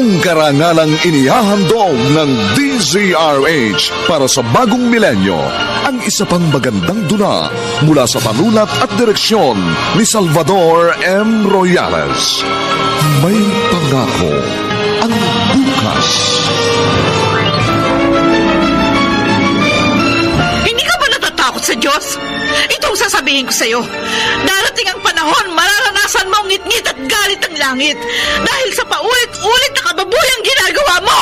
Bagong karangalang inihahandog ng DZRH para sa bagong milenyo. Ang isa pang magandang dula mula sa panulat at direksyon ni Salvador M. Royales. May pangako ang bukas. Hindi ka ba natatakot sa Diyos? Ito ang sasabihin ko sa'yo. Darating ang panahon, mararanasan mo ang ngit-ngit at galit ng langit dahil sa paulit-ulit na kababuyang ginagawa mo.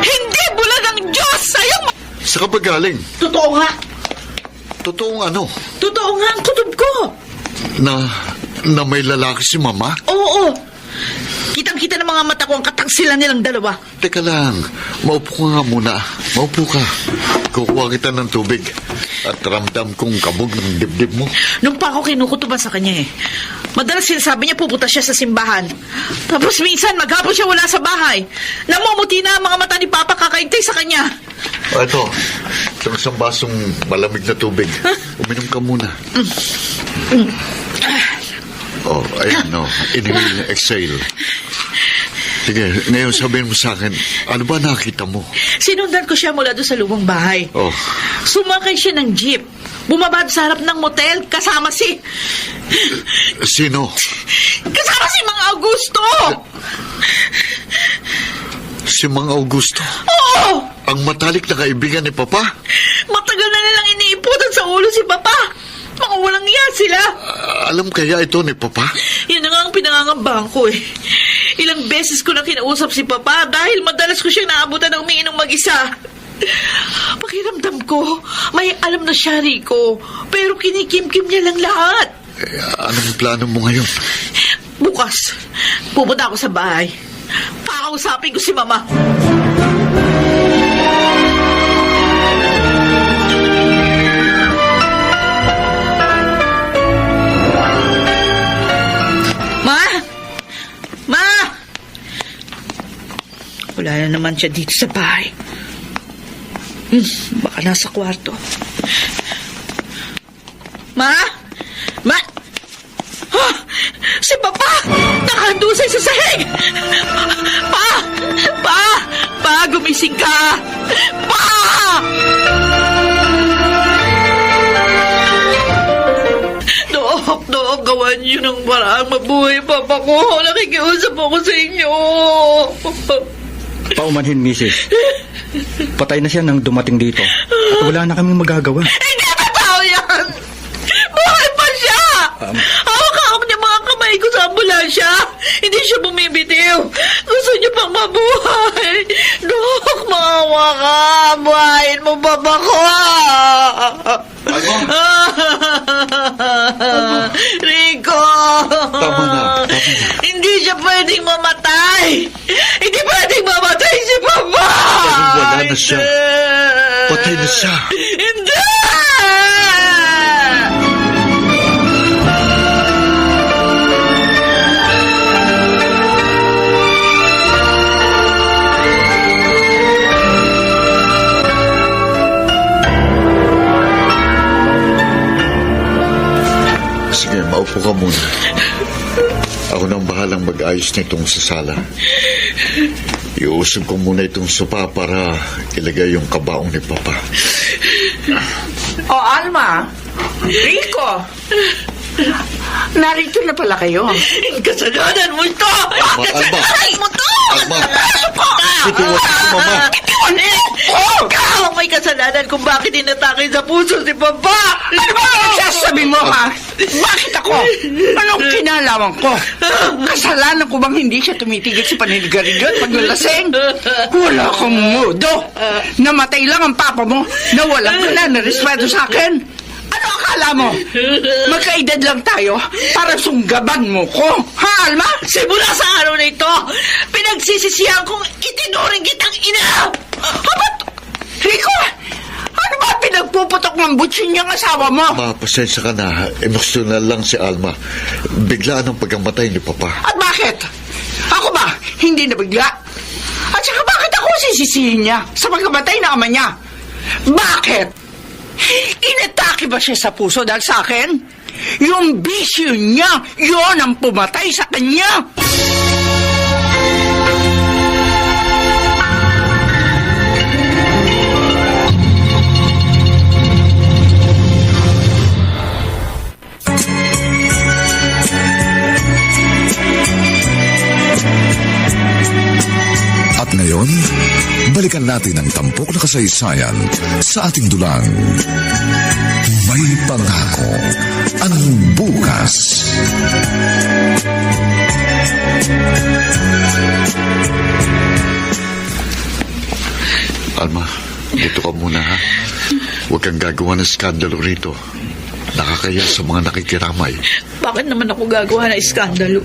Hindi bulag ang Diyos sa'yo. Saan ka ba galing? Totoo nga. Totoong ano? Totoo nga ang kutob ko. Na may lalaki si Mama? Oo. Kitang-kita ng mga mata ko ang katangsilan nilang dalawa. Teka lang, maupo ka nga muna. Maupo ka. Kukuha kita ng tubig. At ramdam kong kabog ng dibdib mo. Nung pa ako kinukutuban sa kanya madalas sinasabi niya pupunta siya sa simbahan. Tapos minsan maghapon siya wala sa bahay. Namumuti na ang mga mata ni Papa kakaintay sa kanya. Ito, isang basong malamig na tubig. Uminom ka muna. Oh, ayan, no. Inhale, exhale. Sige, ngayon sabihin mo sa akin, ano ba nakita mo? Sinundan ko siya mula doon sa lumang bahay. Oh. Sumakay siya ng jeep. Bumaba sa harap ng motel kasama si... Sino? Kasama si Mang Augusto! Si Mang Augusto? Oo! Ang matalik na kaibigan ni Papa? Matagal na nilang iniiputan sa ulo si Papa. Mga walang iya sila. Alam kaya ito ni Papa? Yun na nga ang pinangangambahan ko eh. Ilang beses ko na kinausap si Papa dahil madalas ko siyang naabutan ng umiinom mag-isa. Pakiramdam ko, may alam na siya, Rico. Pero kinikim-kim niya lang lahat. Anong plano mo ngayon? Bukas, pupunta ako sa bahay. Pakausapin ko si Mama. Wala na naman siya dito sa bahay. Baka nasa kwarto. Ma? Si Papa! Nakandusay sa sahig! Pa! Gumising ka! Pa! Dook, gawan niyo ng paraang mabuhay, Papa ko. Nakikiusap ako sa inyo. Paumanhin, Mrs. Patay na siya nang dumating dito. At wala na kaming magagawa. Hindi totoo yan! Buhay pa siya! Hawak-hawak niya mga kamay ko sa ambulansya. Hindi siya bumibitiw. Gusto niya pang mabuhay. Dok, maawa ka. Buhayin mo baba ko. Rico! Tama na. Hindi siya pwedeng mamatay. Hindi pwedeng mamatay si Papa. Pero wala na siya. Patay na siya. Hindi! Sige, maupo ka muna. Ako nang bahalang mag-ayos nitong sa sala. Iusog ko muna itong sopa para ilagay yung kabaong ni Papa. Alma, Rico, narito na pala kayo. Kasalanan mo ito! Kasalanan mo ito! Alma! Bitiwan mo, Mama! Bitiwanin! Ikaw ang may kasalanan kung bakit inatake sa puso si Papa! Ano ba nagsasabi mo, ha? Bakit ako? Anong kinalaman ko? Kasalanan ko bang hindi siya tumitigil sa paninigarilyo at paglalasing? Wala kang mudo. Namatay lang ang papa mo na walang wala na respeto sa akin. Ano akala mo? Magkaedad lang tayo para sunggaban mo ko. Ha, Alma? Simula sa araw na ito, pinagsisisihan kong itinuring kitang ina! Abat! Rico! Ano ba pinagpuputok ng butsin niyang asawa mo? Pasensya ka na. Emosyonal lang si Alma. Biglaan ang pagkamatay ni Papa. At bakit? Ako ba? Hindi na bigla? At saka bakit ako sisisihin niya sa pagkamatay ng ama niya? Bakit? Inatake ba siya sa puso dahil sa akin? Yung bisyo niya, yun ang pumatay sa kanya. balikan natin ang tampok na kasaysayan sa ating dulang. May pangako ang bukas. Alma, dito ka muna ha. Huwag kang gagawa ng skandalo rito. Nakakaya sa mga nakikiramay. Bakit naman ako gagawa ng iskandalo?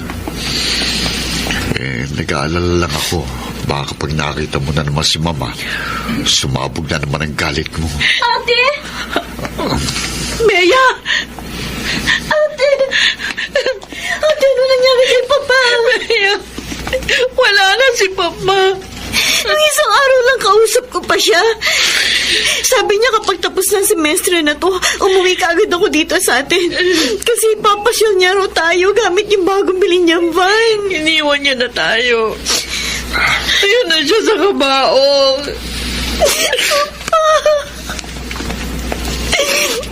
Nag-aalala lang ako. Baka kapag nakita mo na naman si Mama, sumabog na naman ang galit mo. Ate! Bea! Ate! Ate, ano nangyari kay Papa? Bea! Wala na si Papa. Nung isang araw lang kausap ko pa siya. Sabi niya kapag tapos ng semestre na to, umuwi ka agad ako dito sa atin. Kasi ipapasyal niya raw tayo gamit yung bagong bilhin niyang van. Iniwan niya na tayo. Ayun na siya sa kabaong.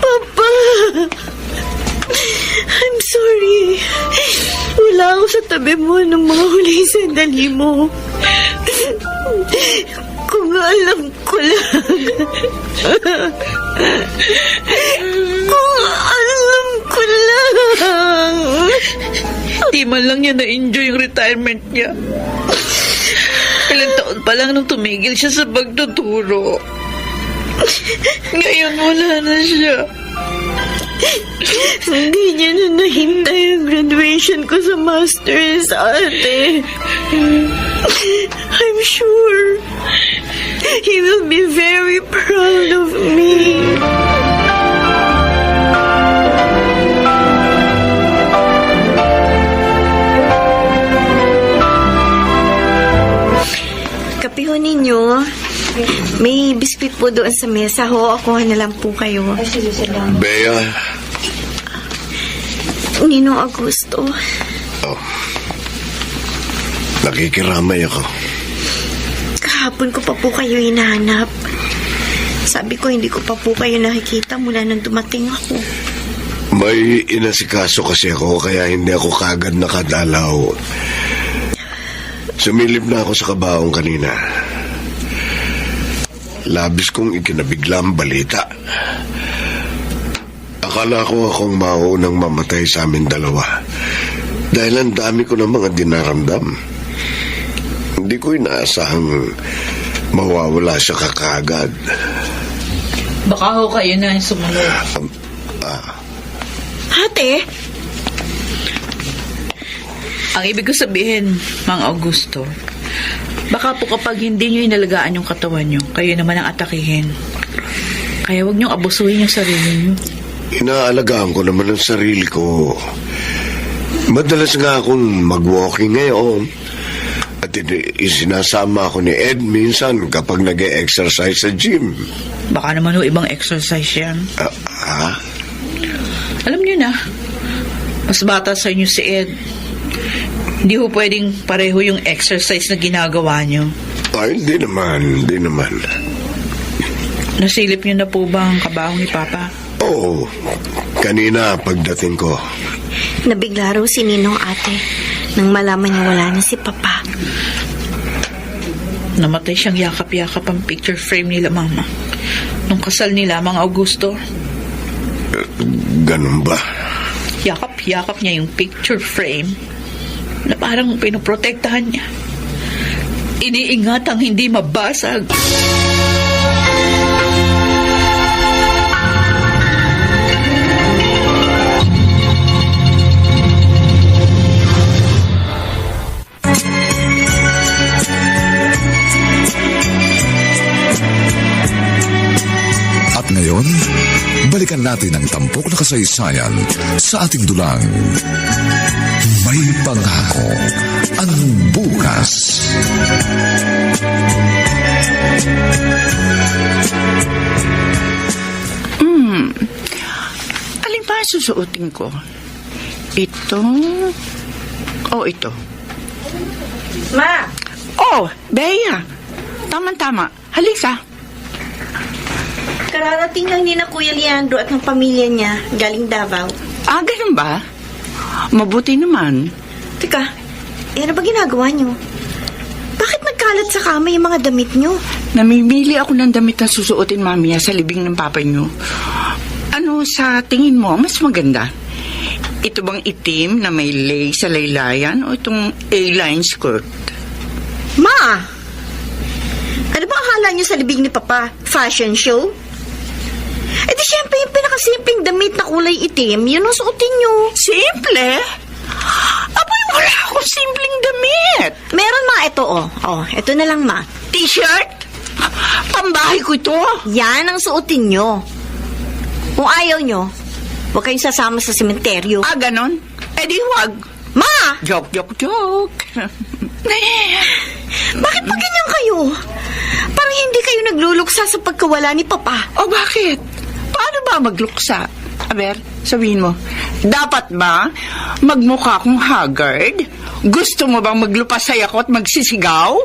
Papa! I'm sorry. Wala ako sa tabi mo nung mga huling sandali mo. Kung alam ko lang. Kung alam ko lang. Di man lang niya na-enjoy yung retirement niya. Ilang taon pa lang nung tumigil siya sa pagtuturo. Ngayon wala na siya. Hindi niya na nahintay ang graduation ko sa master's, ate. I'm sure he will be very proud of me. Kape ho ninyo. May biskuit po doon sa mesa ho. Akuha na lang po kayo. Bea, Ninong Augusto. nakikiramay ako. Kahapon ko pa po kayo hinahanap. Sabi ko hindi ko pa po kayo nakikita mula nang dumating ako. May inasikaso kasi ako kaya hindi ako kagad nakadalaw. Sumilip na ako sa kabaong kanina. Labis kong ikinabigla ang balita. Akala ko akong maunang mamatay sa amin dalawa. Dahil ang dami ko ng mga dinaramdam. Hindi ko inaasahang mawawala siya kakagad. Baka ho kayo na yung sumunod. Ate? Ang ibig ko sabihin, Mang Augusto, baka po kapag hindi nyo inalagaan yung katawan nyo, kayo naman ang atakihin. Kaya huwag nyo abusuhin yung sarili nyo. Inaalagaan ko naman ang sarili ko. Madalas nga akong mag-walking ngayon. At isinasama ako ni Ed minsan kapag nag-e-exercise sa gym. Baka naman ho ibang exercise yan. Alam nyo na, mas bata sa inyo si Ed. Hindi ho pwedeng pareho yung exercise na ginagawa nyo. Ay, hindi naman. Nasilip nyo na po ba ang kabaong ni Papa? Oo, kanina pagdating ko. Nabigla raw si Ninong ate nang malaman niya wala na si Papa. Namatay siyang yakap-yakap ang picture frame nila, Mama. Nung kasal nila, Mang Augusto. Ganun ba? Yakap-yakap niya yung picture frame na parang pinoprotektahan niya. Iniingat ang hindi mabasag. At ngayon, balikan natin ang tampok na kasaysayan sa ating dulang. May pangako ang bukas. Alin pa ang susuotin ko? Ito? O ito? Ma! Oh, Bea! Tama-tama. Halika. Kararating lang ni na Kuya Leandro at ng pamilya niya galing Davao. Ah, ganun ba? Mabuti naman. Teka, ano ba ginagawa niyo? Bakit nagkalat sa kama yung mga damit nyo? Namimili ako ng damit na susuotin mamaya sa libing ng papa nyo. Ano sa tingin mo mas maganda? Ito bang itim na may lace sa laylayan o itong A-line skirt? Ma! Ano ba akala nyo sa libing ni Papa? Fashion show? Eh di syempre yung pinakasimpleng damit na kulay itim, yun ang suotin nyo. Simple? Abay, wala akong simpleng damit. Meron ma, ito oh. Oh, ito na lang ma. T-shirt? Pambahay ko ito. Yan ang suotin nyo. Kung ayaw nyo, huwag kayong sasama sa sementeryo. Ah, ganon? Eh di wag. Ma! Joke. Bakit pa ganyan kayo? Parang hindi kayo nagluluksa sa pagkawala ni Papa. O bakit? Paano ba magluksa? Aber, sabihin mo, dapat ba magmukha kong haggard? Gusto mo bang maglupasay ako at magsisigaw?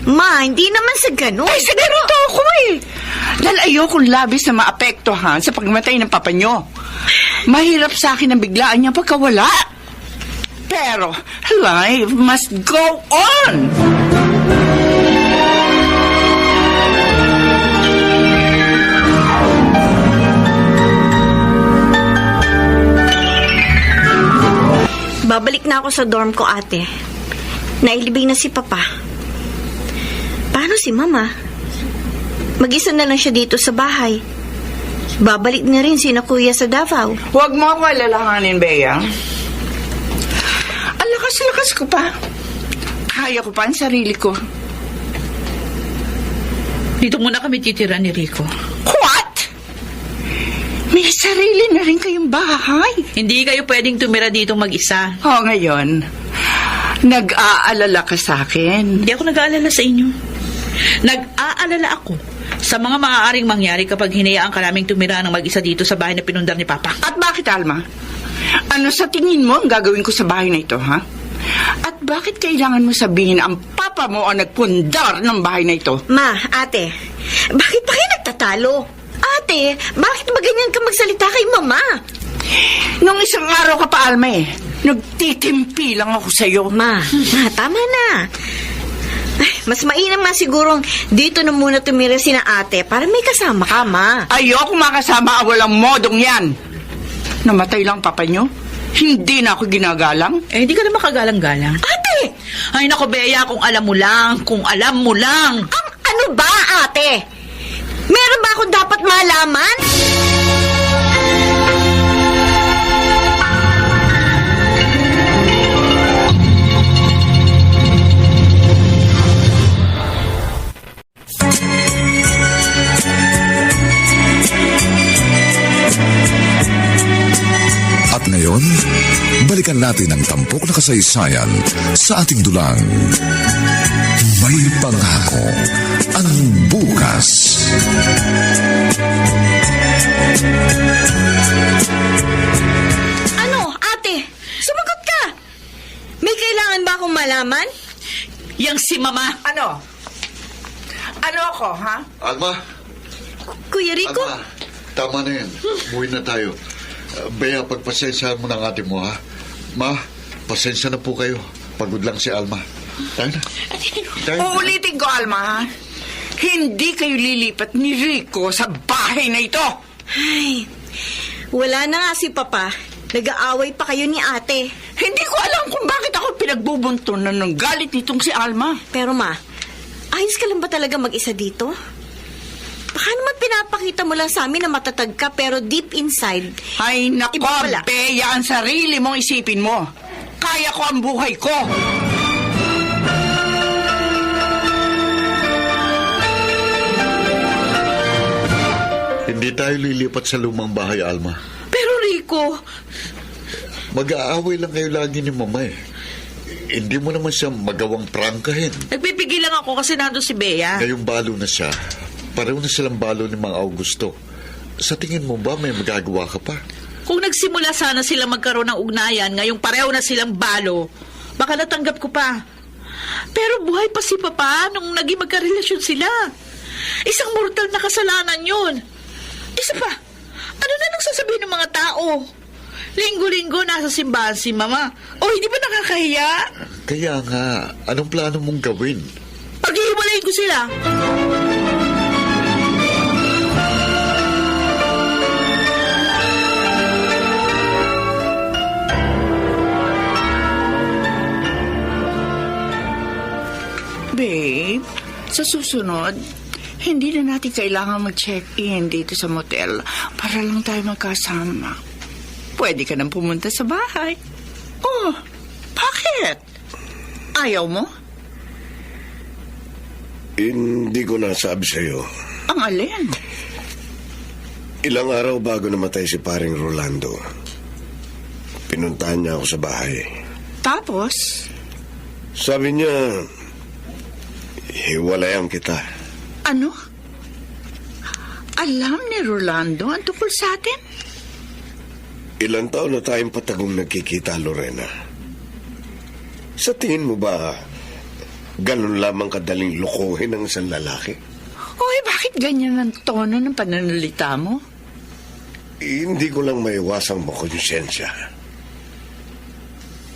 Ma, hindi naman sa ganun. Ay, sa ganito ako eh. Dahil ayokong labis na maapektuhan sa pagmatay ng papa nyo. Mahirap sa akin ang biglaan niya pagkawala. Pero, life must go on. Babalik na ako sa dorm ko, ate. Nailibing na si Papa. Paano si Mama? Mag-isa na lang siya dito sa bahay. Babalik na rin sina Kuya sa Davao. Huwag mo ako alalahanin, Bea. Ang lakas-lakas ko pa. Kaya ko pa ang sarili ko. Dito muna kami titira ni Rico. What? May sarili na rin kayong bahay. Hindi kayo pwedeng tumira dito mag-isa. O ngayon, nag-aalala ka sa akin. Hindi ako nag-aalala sa inyo. Nag-aalala ako sa mga maaaring mangyari kapag hinayaan ka naming tumira ng mag-isa dito sa bahay na pinundar ni Papa. At bakit, Alma? Ano sa tingin mo ang gagawin ko sa bahay na ito, ha? At bakit kailangan mo sabihin ang papa mo ang nagpundar ng bahay na ito? Ma, ate, bakit pa kayo nagtatalo? Ate, bakit ba ganyan ka magsalita kay Mama? Nung isang araw ka pa, Alma, nagtitimpi lang ako sa'yo. Ma, tama na. Ay, mas mainam nga sigurong dito na muna tumira sina ate para may kasama ka, Ma. Ayoko makasama ang walang modong yan. Namatay lang papa nyo? Hindi na ako ginagalang? Eh, hindi ka na makagalang-galang. Ate! Ay, naku, Bea, kung alam mo lang. Ang ano ba, ate? Meron ba akong dapat malaman? At ngayon, balikan natin ang tampok na kasaysayan sa ating dulang. May pangako ang bukas. Ano, ate? Sumagot ka! May kailangan ba akong malaman? Yang si Mama. Ano? Ano ako, ha? Alma, Kuya Rico? Alma, tama na yan. Umuwi na tayo. Bea, pagpasensyahan mo ng ate mo, ha? Ma, pasensya na po kayo. Pagod lang si Alma. Tayo na. Tayo na. Uulitin ko, Alma, ha? Hindi kayo lilipat ni Rico sa bahay na ito. Ay, wala na nga si Papa. Nag-aaway pa kayo ni ate. Hindi ko alam kung bakit ako pinagbubuntunan ng galit nitong si Alma. Pero ma, ayos ka lang ba talaga mag-isa dito? Baka naman pinapakita mo lang sa amin na matatag ka pero deep inside, Ay, nako, iba pala. Bea, ang sarili mong isipin mo. Kaya ko ang buhay ko. Hindi tayo lilipat sa lumang bahay, Alma. Pero Rico, Mag-aaway lang kayo lagi ni Mama eh. Hindi mo naman siya magawang prangkahin. nagpipigil lang ako kasi nandun si Bea. Ngayong balo na siya. Pareho na silang balo ni Mang Augusto. Sa tingin mo ba may magagawa ka pa? Kung nagsimula sana sila magkaroon ng ugnayan, ngayong pareho na silang balo, baka natanggap ko pa. Pero buhay pa si Papa nung naging magkarelasyon sila. Isang mortal na kasalanan yun. Isa pa, ano na nang sasabihin ng mga tao? Linggo-linggo nasa simbahan si Mama. O hindi ba nakakahiya? Kaya nga, anong plano mong gawin? Paghihiwalayin ko sila. Babe, sa susunod, hindi na natin kailangan mag-check-in dito sa motel para lang tayo magkasama. Pwede ka nang pumunta sa bahay. Oh, bakit? Ayaw mo? Hindi ko nasabi sa'yo. Ang alin? Ilang araw bago namatay si paring Rolando, pinuntahan niya ako sa bahay. Tapos? Sabi niya, hiwalayan kita. Ano? Alam ni Rolando ang tungkol sa atin? Ilang taon na tayong patagong nagkikita, Lorena. Sa tingin mo ba, ganun lamang kadaling lokohin ng isang lalaki? Hoy, bakit ganyan ang tono ng pananalita mo? Hindi ko lang maiwasang makonsensya.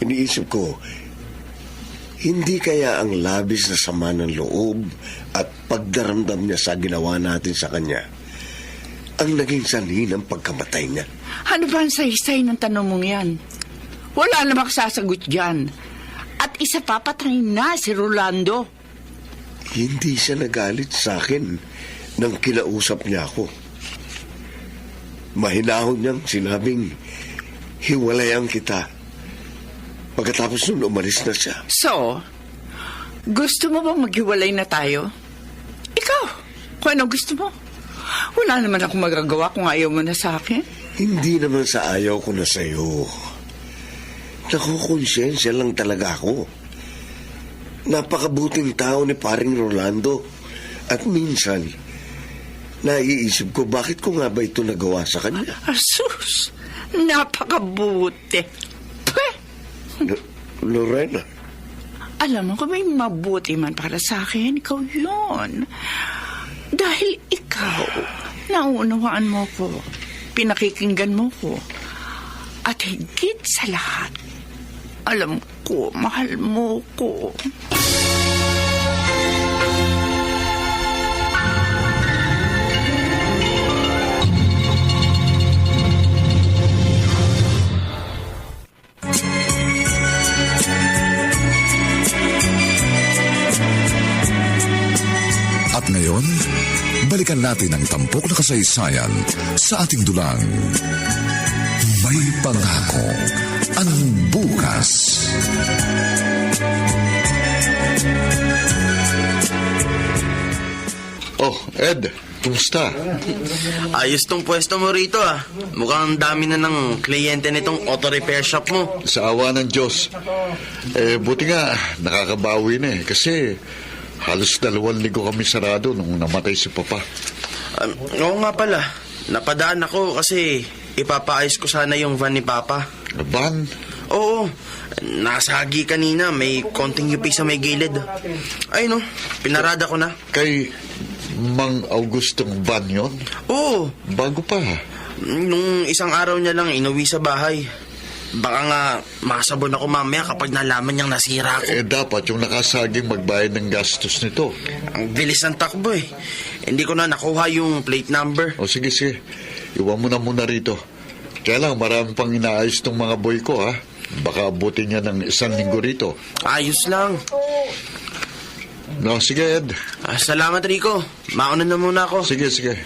Iniisip ko, hindi kaya ang labis na sama ng loob at pagdaramdam niya sa ginawa natin sa kanya ang naging sanhi ng pagkamatay niya? Ano ba ang saysay ng tanong mong yan? Wala namang sasagot dyan. At isa papatayin na si Rolando. Hindi siya nagalit sa akin nang kinausap niya ako. Mahinahon niyang sinabing, hiwalayan kita. Pagkatapos nun, umalis na siya. So, gusto mo bang maghiwalay na tayo? Ikaw, kung ano gusto mo. Wala naman akong magagawa kung ayaw mo na sa akin. Hindi naman sa ayaw ko na sa'yo. Nakukonsensya lang talaga ako. Napakabuting tao ni paring Rolando. At minsan, naiisip ko bakit ko nga ba ito nagawa sa kanya. Asus, napakabuti. Pweh! Lorena, Alam mo, kung may mabuti man para sa akin, ikaw yun. Dahil ikaw, naunawaan mo ko, pinakikinggan mo ko, at higit sa lahat, alam ko, mahal mo ko. At ngayon, balikan natin ang tampok na kasaysayan sa ating dulang. May pangako ang bukas. Oh, Ed, kumusta? Ayos tong pwesto mo rito ah. Mukhang dami na ng kliyente nitong auto repair shop mo. Sa awa ng Diyos. Buti nga, nakakabawi na eh. Kasi halos 2 linggo kami sarado nung namatay si Papa. Oo nga pala. Napadaan ako kasi ipapaayos ko sana yung van ni Papa. Van? Oo. Nasagi kanina. May konting yupi sa may gilid. Ay no, pinarada ko na. Kay Mang Augustong van yun? Oo. Bago pa. Nung isang araw niya lang inuwi sa bahay. Baka nga masabon ako mamaya kapag nalaman niyang nasira ako. Dapat yung nakasaging magbayad ng gastos nito. Ang bilis ng takbo eh. Hindi ko na nakuha yung plate number. O sige. Iwan mo na muna rito. Kaya lang, marami pang inaayos tong mga boy ko, ha? Baka abutin niya ng 1 linggo rito. Ayos lang. No, sige, Ed. Salamat, Rico. Mauna na muna ako. Sige.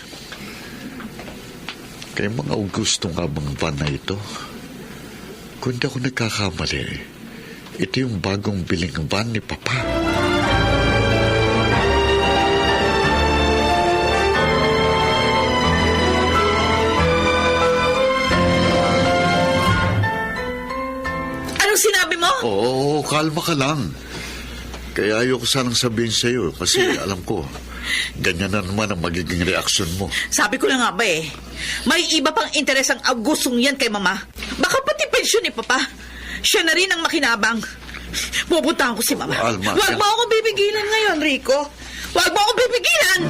Kay Mang Augusto nga bang van na ito? Kung di ako nagkakamali, ito yung bagong biling van ni Papa. Anong sinabi mo? Oo, kalma ka lang. Kaya ayoko sanang sabihin sa'yo kasi alam ko, ganyan na naman ang magiging reaksyon mo. Sabi ko na nga ba eh. May iba pang interes ang Augustong yan kay Mama. Baka pati pensyon ni Papa. Siya na rin ang makinabang. Pupuntahan ko si Mama. Alma, Huwag mo akong bibigilan ngayon, Rico. Huwag mo akong bibigilan!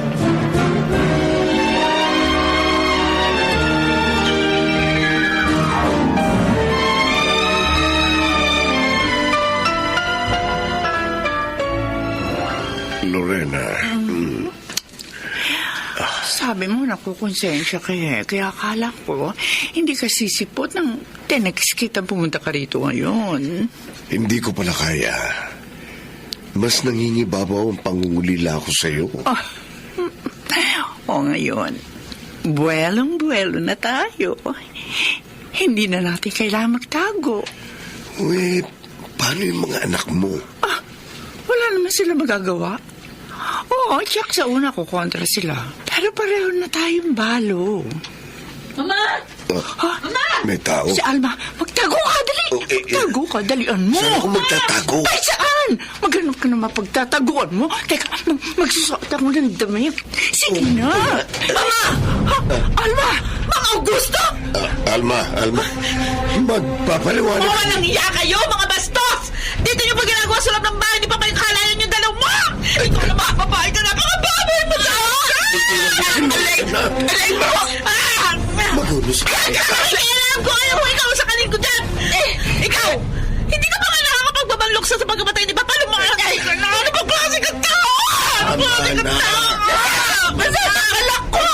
ako, konsensya kaya akala ko, hindi ka sisipot ng tenex kita pumunta ka rito ngayon. Hindi ko pala kaya. Mas nangingibabaw ang pangungulila ko sa'yo. O ngayon, buwelong-buwelo na tayo. Hindi na natin kailangan magtago. Paano yung mga anak mo? Wala naman sila magagawa. Oo, tiyak sa una ko kontra sila. Pero pareho na tayong balo. Mama! May tao? Si Alma, magtago ka, dali! Magtago ka, dalian mo! Saan ako magtatago? Ay, saan? Maghanap ka na mapagtataguan mo. Teka, magsusuot ako ng damit. Sige na! Mama! Alma! Mang Augusto! Alma, magpapaliwanag. Walang iya kayo, mga bastos! Dito niyo pa ginagawa sa loob ng bahay, di pa kayo kahalayan yung dalaw mo! Ikaw na mga babae ka na, mga babae mo na! Alay mo! Magulos ka. Kailangan ko, ayaw mo ikaw sa kanin ko dyan! Ikaw! Hindi ka ba nga nakakapagbabanlok sa pagkamatay ni Papa Lumakay? Ano ba klase ka tao? Ano ba klase ka tao? Basta nakalak ko!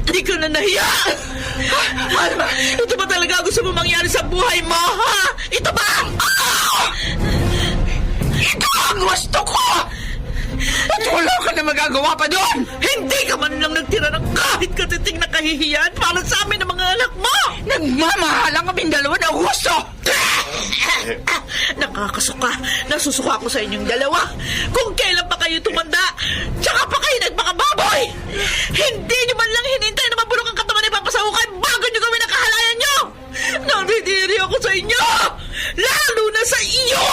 Hindi ka na nahiya! Alma, ito ba talaga gusto mo mangyari sa buhay mo, ha? Ito ba? Ito ang gusto ko! At wala ka na magagawa pa doon! Hindi ka man lang nagtira ng kahit katiting na kahihiyan para sa amin ng mga anak mo! Nagmamahalan kaming dalawa na gusto! Nakakasuka. Nasusuka ko sa inyong dalawa. Kung kailan pa kayo tumanda, tsaka pa kayo nagmakababoy! Hindi nyo man lang hinintay na mabulok ang katawan ni Papa sa hukay bago nyo gawin ang kahalayan nyo! Nandidiri ako sa inyo! Lalo na sa iyo!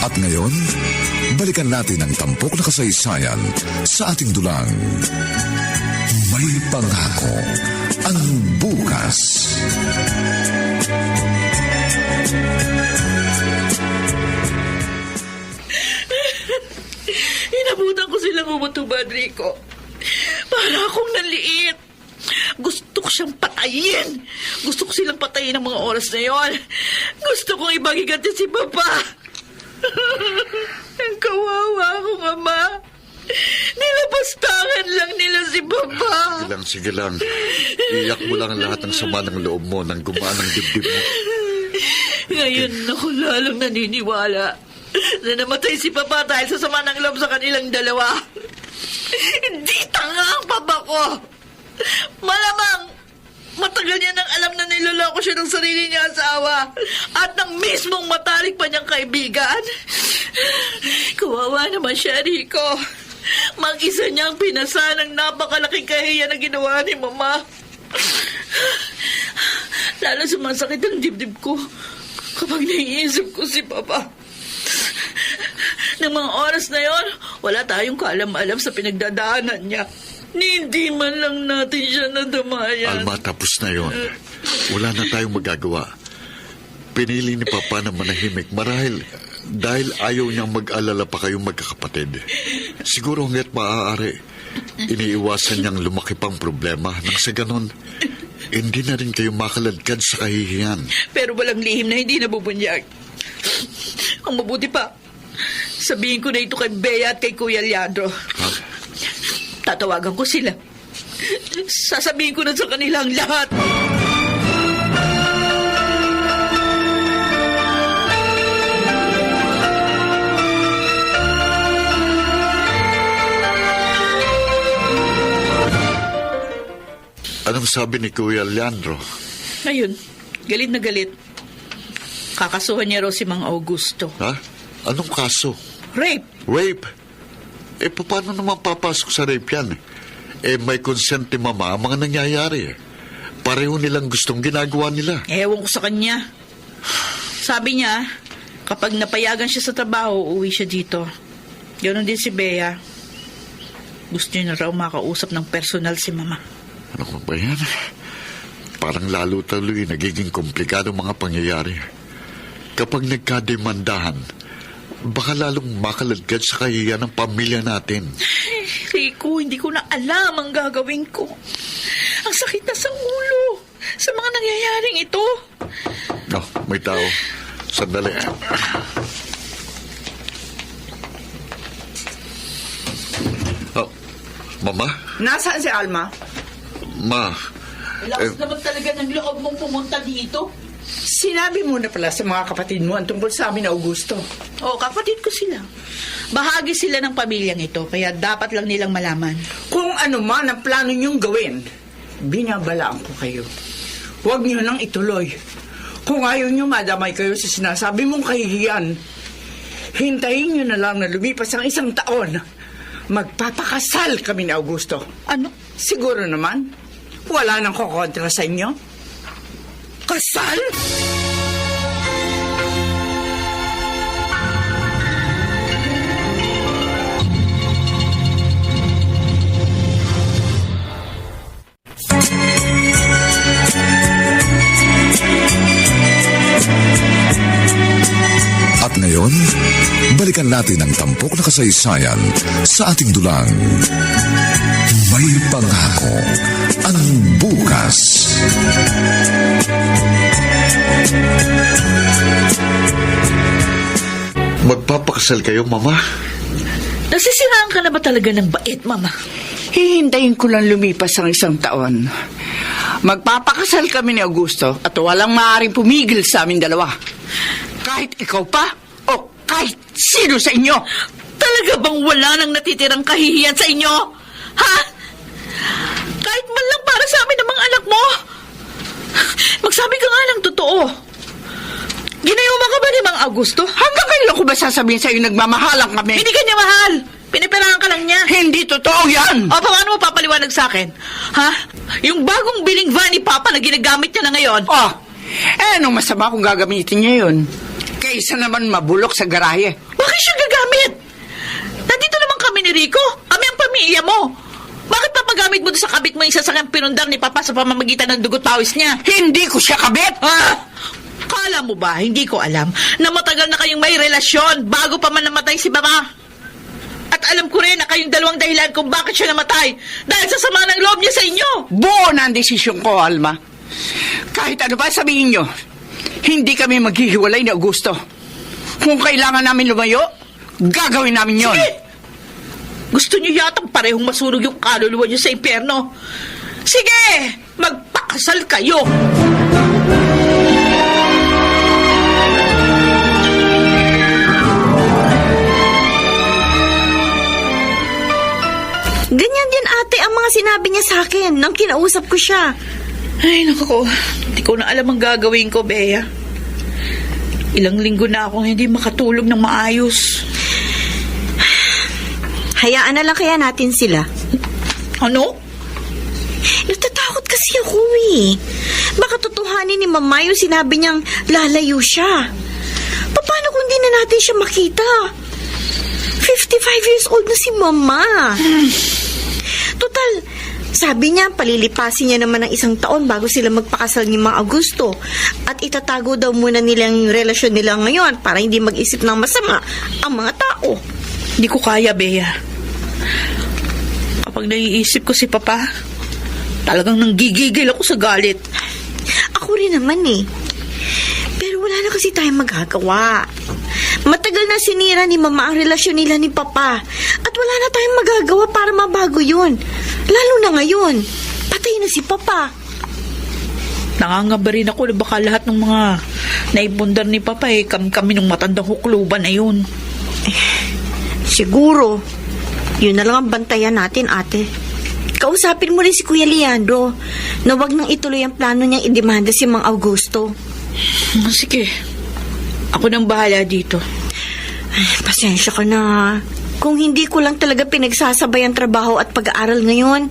At ngayon, balikan natin ang tampok na kasaysayan sa ating dulang. May pangako ang bukas. Inabutan ko silang umutubad, Rico. Para akong naliit. Gusto ko siyang patayin. Gusto ko silang patayin ng mga oras na yon. Gusto kong ibagiganti si Papa. Ang kawawa akong ama. Nilapastangan lang nila si Papa. Sige lang. Iyak mo lang lahat ng sama ng loob mo nang gumaan ang dibdib mo. Ngayon ako lalong naniniwala na namatay si Papa dahil sa sama ng loob sa kanilang dalawa. Hindi tanga ang Papa ko. Malamang matagal niya nang alam na niloloko siya ng sarili niya asawa at ng mismong matalik pa niyang kaibigan. Kawawa naman siya, Rico. Mag-isa niyang pinasa ng napakalaking kahiya na ginawa ni Mama. Lalo sumasakit ang dibdib ko kapag naiisip ko si Papa. Nang mga oras na yon, wala tayong kaalam-alam sa pinagdadaanan niya. Hindi man lang natin siya nadamayan. Alma, tapos na yon. Wala na tayong magagawa. Pinili ni Papa na manahimik marahil dahil ayaw niyang mag-alala pa kayong magkakapatid. Siguro hanggat maaari, iniiwasan niyang lumaki pang problema nang sa ganon, hindi na rin kayo makaladkad sa kahihiyan. Pero walang lihim na hindi nabubunyag. Ang mabuti pa, sabihin ko na ito kay Bea at kay Kuya Leandro. Ha? Tatawagan ko sila. Sasabihin ko na sa kanila ang lahat. Anong sabi ni Kuya Leandro? Ngayon, galit na galit. Kakasuhan niya raw si Mang Augusto. Ha? Anong kaso? Rape. Rape? Paano naman papasok sa rape yan? May consent ni Mama ang mga nangyayari. Pareho nilang gustong ginagawa nila. Ewan ko sa kanya. Sabi niya, kapag napayagan siya sa trabaho, uuwi siya dito. Ganoon din si Bea. Gusto niya na raw makausap ng personal si Mama. Ano ba yan? Parang lalo tuloy nagiging komplikado mga pangyayari. Kapag nagkademandahan, Baka lalong makaladkad sa kahihiyan ng pamilya natin. Rico, hindi ko na alam ang gagawin ko. Ang sakit na sa ulo sa mga nangyayaring ito. Oh, may tao. Sandali. Oh, Mama? Nasaan si Alma? Ma, Lakas naman talaga ng loob mong pumunta dito. Sinabi mo na pala sa mga kapatid mo ang tungkol sa amin na Augusto. Oo, kapatid ko sila. Bahagi sila ng pamilyang ito, kaya dapat lang nilang malaman. Kung ano man ang plano niyong gawin, binabalaan ko kayo. Huwag niyo nang ituloy. Kung ayaw niyo madamay kayo sa sinasabi mong kahihiyan, hintayin niyo na lang na lumipas ang 1 taon. Magpapakasal kami ni Augusto. Ano? Siguro naman, wala nang kukontra sa inyo. Kasal? At ngayon, balikan natin ang tampok na kasaysayan sa ating dulang. May pangako ang bukas. magpapakasal kayo, Mama? Nasisiraan ka na ba talaga ng bait, Mama? Hihintayin ko lang lumipas ang 1 taon. Magpapakasal kami ni Augusto at walang maaaring pumigil sa amin dalawa. Kahit ikaw pa o kahit sino sa inyo. Talaga bang wala nang natitirang kahihiyan sa inyo? Ha? Kahit man lang para sa amin ng mga anak mo? Magsabi ka nga ng totoo. Ginayuma ka ba ni Mang Augusto? Hanggang kailan ko ba sasabihin sa'yo nagmamahalan kami? Hindi ka niya mahal. Pinipirahan ka lang niya. Hindi totoo yan! O, paano mo papaliwanag sa akin? Ha? Yung bagong biling van ni Papa na ginagamit niya na ngayon? Oh, anong masama kung gagamitin niya yun? Kaysa naman mabulok sa garahe. Bakit siya gagamit? Nandito naman kami ni Rico. Kami ang pamilya mo. Bakit papagamit mo doon sa kabit mo yung sasakyang pinundar ni Papa sa pamamagitan ng dugot pawis niya? Hindi ko siya kabit! Kala mo ba, hindi ko alam, na matagal na kayong may relasyon bago pa man namatay si Mama? At alam ko rin na kayong dalawang dahilan kung bakit siya namatay dahil sa sama ng loob niya sa inyo. Buo na ang desisyon ko, Alma. Kahit ano pa sabihin nyo, hindi kami maghihiwalay ni Augusto. Kung kailangan namin lumayo, gagawin namin yon. Sige! Gusto niyo yatang parehong masunog yung kaluluwa niyo sa impyerno. Sige! Magpakasal kayo! Ganyan din ate ang mga sinabi niya sa akin nang kinausap ko siya. Ay, naku, hindi ko na alam ang gagawin ko, Bea. Ilang linggo na akong hindi makatulog ng maayos. Hayaan na lang kaya natin sila. Ano? Natatakot kasi ako eh. Baka totohanin ni Mama yung sinabi niyang lalayo siya. Paano kung di na natin siya makita? 55 years old na si Mama. Total, sabi niya, palilipasin niya naman ng 1 taon bago sila magpakasal ni Mang Augusto. At itatago daw muna nila yung relasyon nila ngayon para hindi mag-isip ng masama ang mga tao. Hindi ko kaya, Bea. Kapag naiisip ko si Papa, talagang nanggigigil ako sa galit. Ako rin naman eh. Pero wala na kasi tayong magagawa. Matagal na sinira ni Mama ang relasyon nila ni Papa. At wala na tayong magagawa para mabago yun. Lalo na ngayon. Patay na si Papa. Nangangamba rin ako na baka lahat ng mga naipundar ni Papa kami nung matandang hukluban na yun. Siguro. Yun na lang ang bantayan natin, ate. Kausapin mo rin si Kuya Leandro na wag nang ituloy ang plano niyang idemanda si Mang Augusto. Sige. Ako nang bahala dito. Ay, pasensya ka na. Kung hindi ko lang talaga pinagsasabay ang trabaho at pag-aaral ngayon,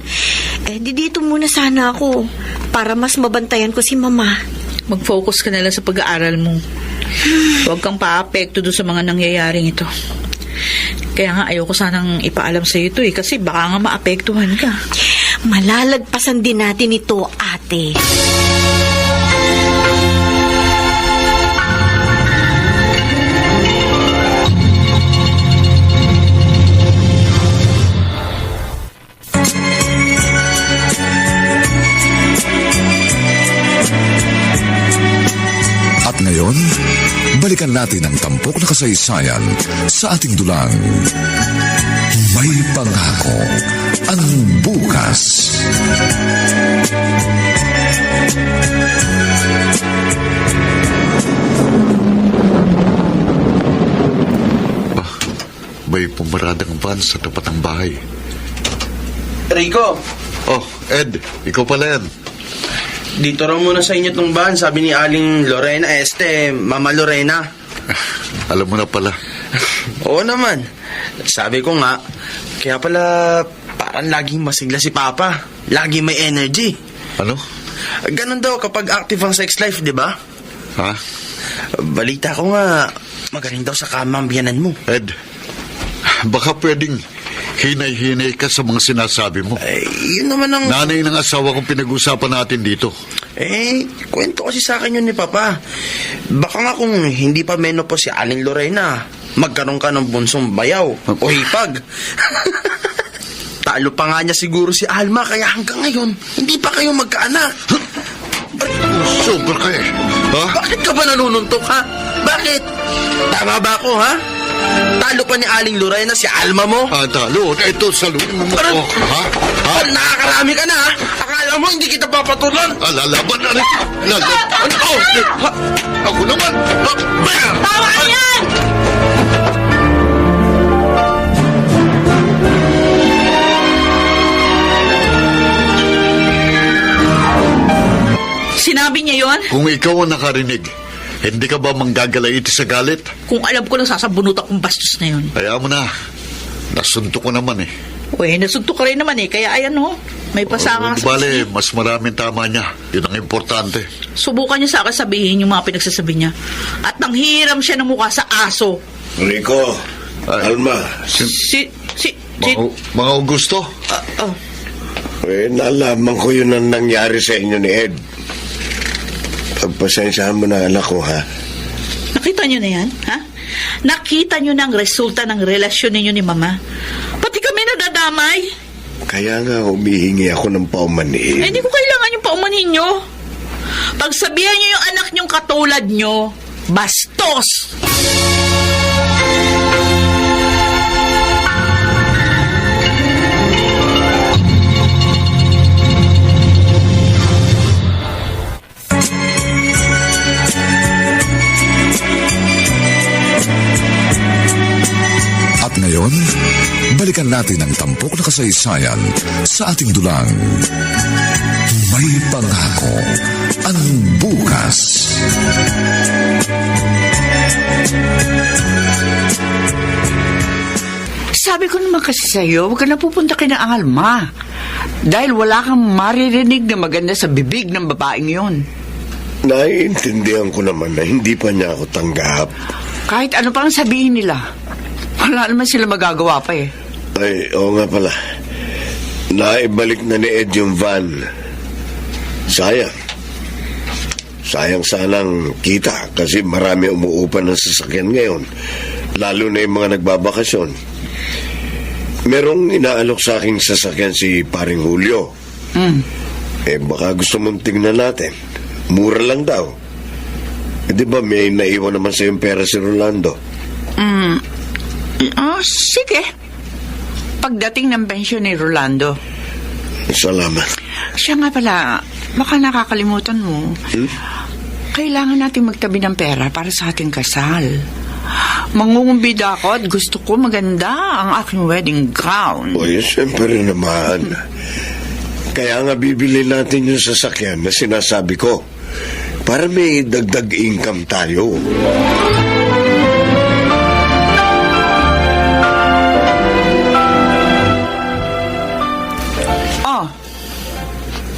dito muna sana ako para mas mabantayan ko si Mama. Mag-focus ka na lang sa pag-aaral mo. Huwag kang paapekto doon sa mga nangyayaring ito. Kaya nga ayoko sanang ipaalam sa ito kasi baka nga maapektuhan ka. Malalagpasan din natin ito, ate. balikan natin ang tampok na kasaysayan sa ating dulang. May pangako ang bukas. May pumaradang van sa tapat ng bahay. Rico, Oh, Ed, ikaw pala yan. dito raw muna sa inyo tong van, sabi ni Aling Lorena, Mama Lorena. Alam mo na pala. Oo naman. Sabi ko nga, kaya pala parang laging masigla si Papa. Lagi may energy. Ano? Ganon daw kapag active ang sex life, di ba? Ha? Balita ko nga, magaling daw sa kama ang biyanan mo. Ed, baka pwedeng hinay-hinay ka sa mga sinasabi mo. Yun naman ang... Nanay ng asawa kong pinag-usapan natin dito. Kwento kasi sa akin yun ni Papa. Baka nga kung hindi pa menopause si Aling Lorena, magkaroon ka ng bunsong bayaw o hipag. Talo pa nga niya siguro si Alma, kaya hanggang ngayon, hindi pa kayo magkaanak. Sobra ka eh. Ha? Bakit ka ba nanununtok, ha? Bakit? Tama ba ako, ha? Talo pa ni Aling Lorena si Alma mo? Talo. Ito, saluhin mo Parang- ako. Ha? Ha? Nakakarami ka na, ha? Akala mo hindi kita papatulan? Lalaban na rin. Lalaban. Oh, ha? Ako naman. Tama yan! Sinabi niya yon? Kung ikaw ang nakarinig, hindi ka ba manggagalaiti sa galit? Kung alam ko lang sasabunot akong bastos na yun. Kaya mo na. Nasunto ko naman eh. Uy, nasunto ka rin naman eh. Kaya ayan ho, may pasaka Di bale, mas maraming tama niya. Yun ang importante. Subukan niya sa akin sabihin yung mga pinagsasabi niya. At nanghiram siya ng mukha sa aso. Rico, Ay. Alma, Mga Augusto? nalaman ko yun ang nangyari sa inyo ni Ed. Pagpasensyahan mo na anak ko, ha? Nakita niyo na yan, ha? Nakita niyo na ang resulta ng relasyon ninyo ni Mama. Pati kami nadadamay. Kaya nga humihingi ako ng paumanhin. Hindi ko kailangan yung paumanhin niyo. Pagsabihan niyo yung anak niyong katulad niyo, bastos! At ngayon, balikan natin ang tampok na kasaysayan sa ating dulang. May pangako ang bukas. Sabi ko naman kasi sa'yo, huwag ka na pupunta kay na Alma. Dahil wala kang maririnig na maganda sa bibig ng babaeng yun. Naiintindihan ko naman na hindi pa niya ako tanggap. Kahit ano pang sabihin nila, wala naman sila magagawa pa eh. Ay, oo nga pala. Naibalik na ni Ed yung van. Sayang. Sayang sanang kita kasi marami umuupan ng sasakyan ngayon. Lalo na yung mga nagbabakasyon. Merong inaalok sa aking sasakyan si Paring Julio. Baka gusto mong tingnan natin. Mura lang daw. Di ba may naiwan naman sa yung pera si Rolando? Sige. Pagdating ng pensyon ni Rolando. Salamat. Siya nga pala, baka nakakalimutan mo. Kailangan natin magtabi ng pera para sa ating kasal. Mangungumbida ako at gusto ko maganda ang aking wedding gown. O siyempre naman. Kaya nga bibili natin yung sasakyan na sinasabi ko. Para may dagdag income tayo.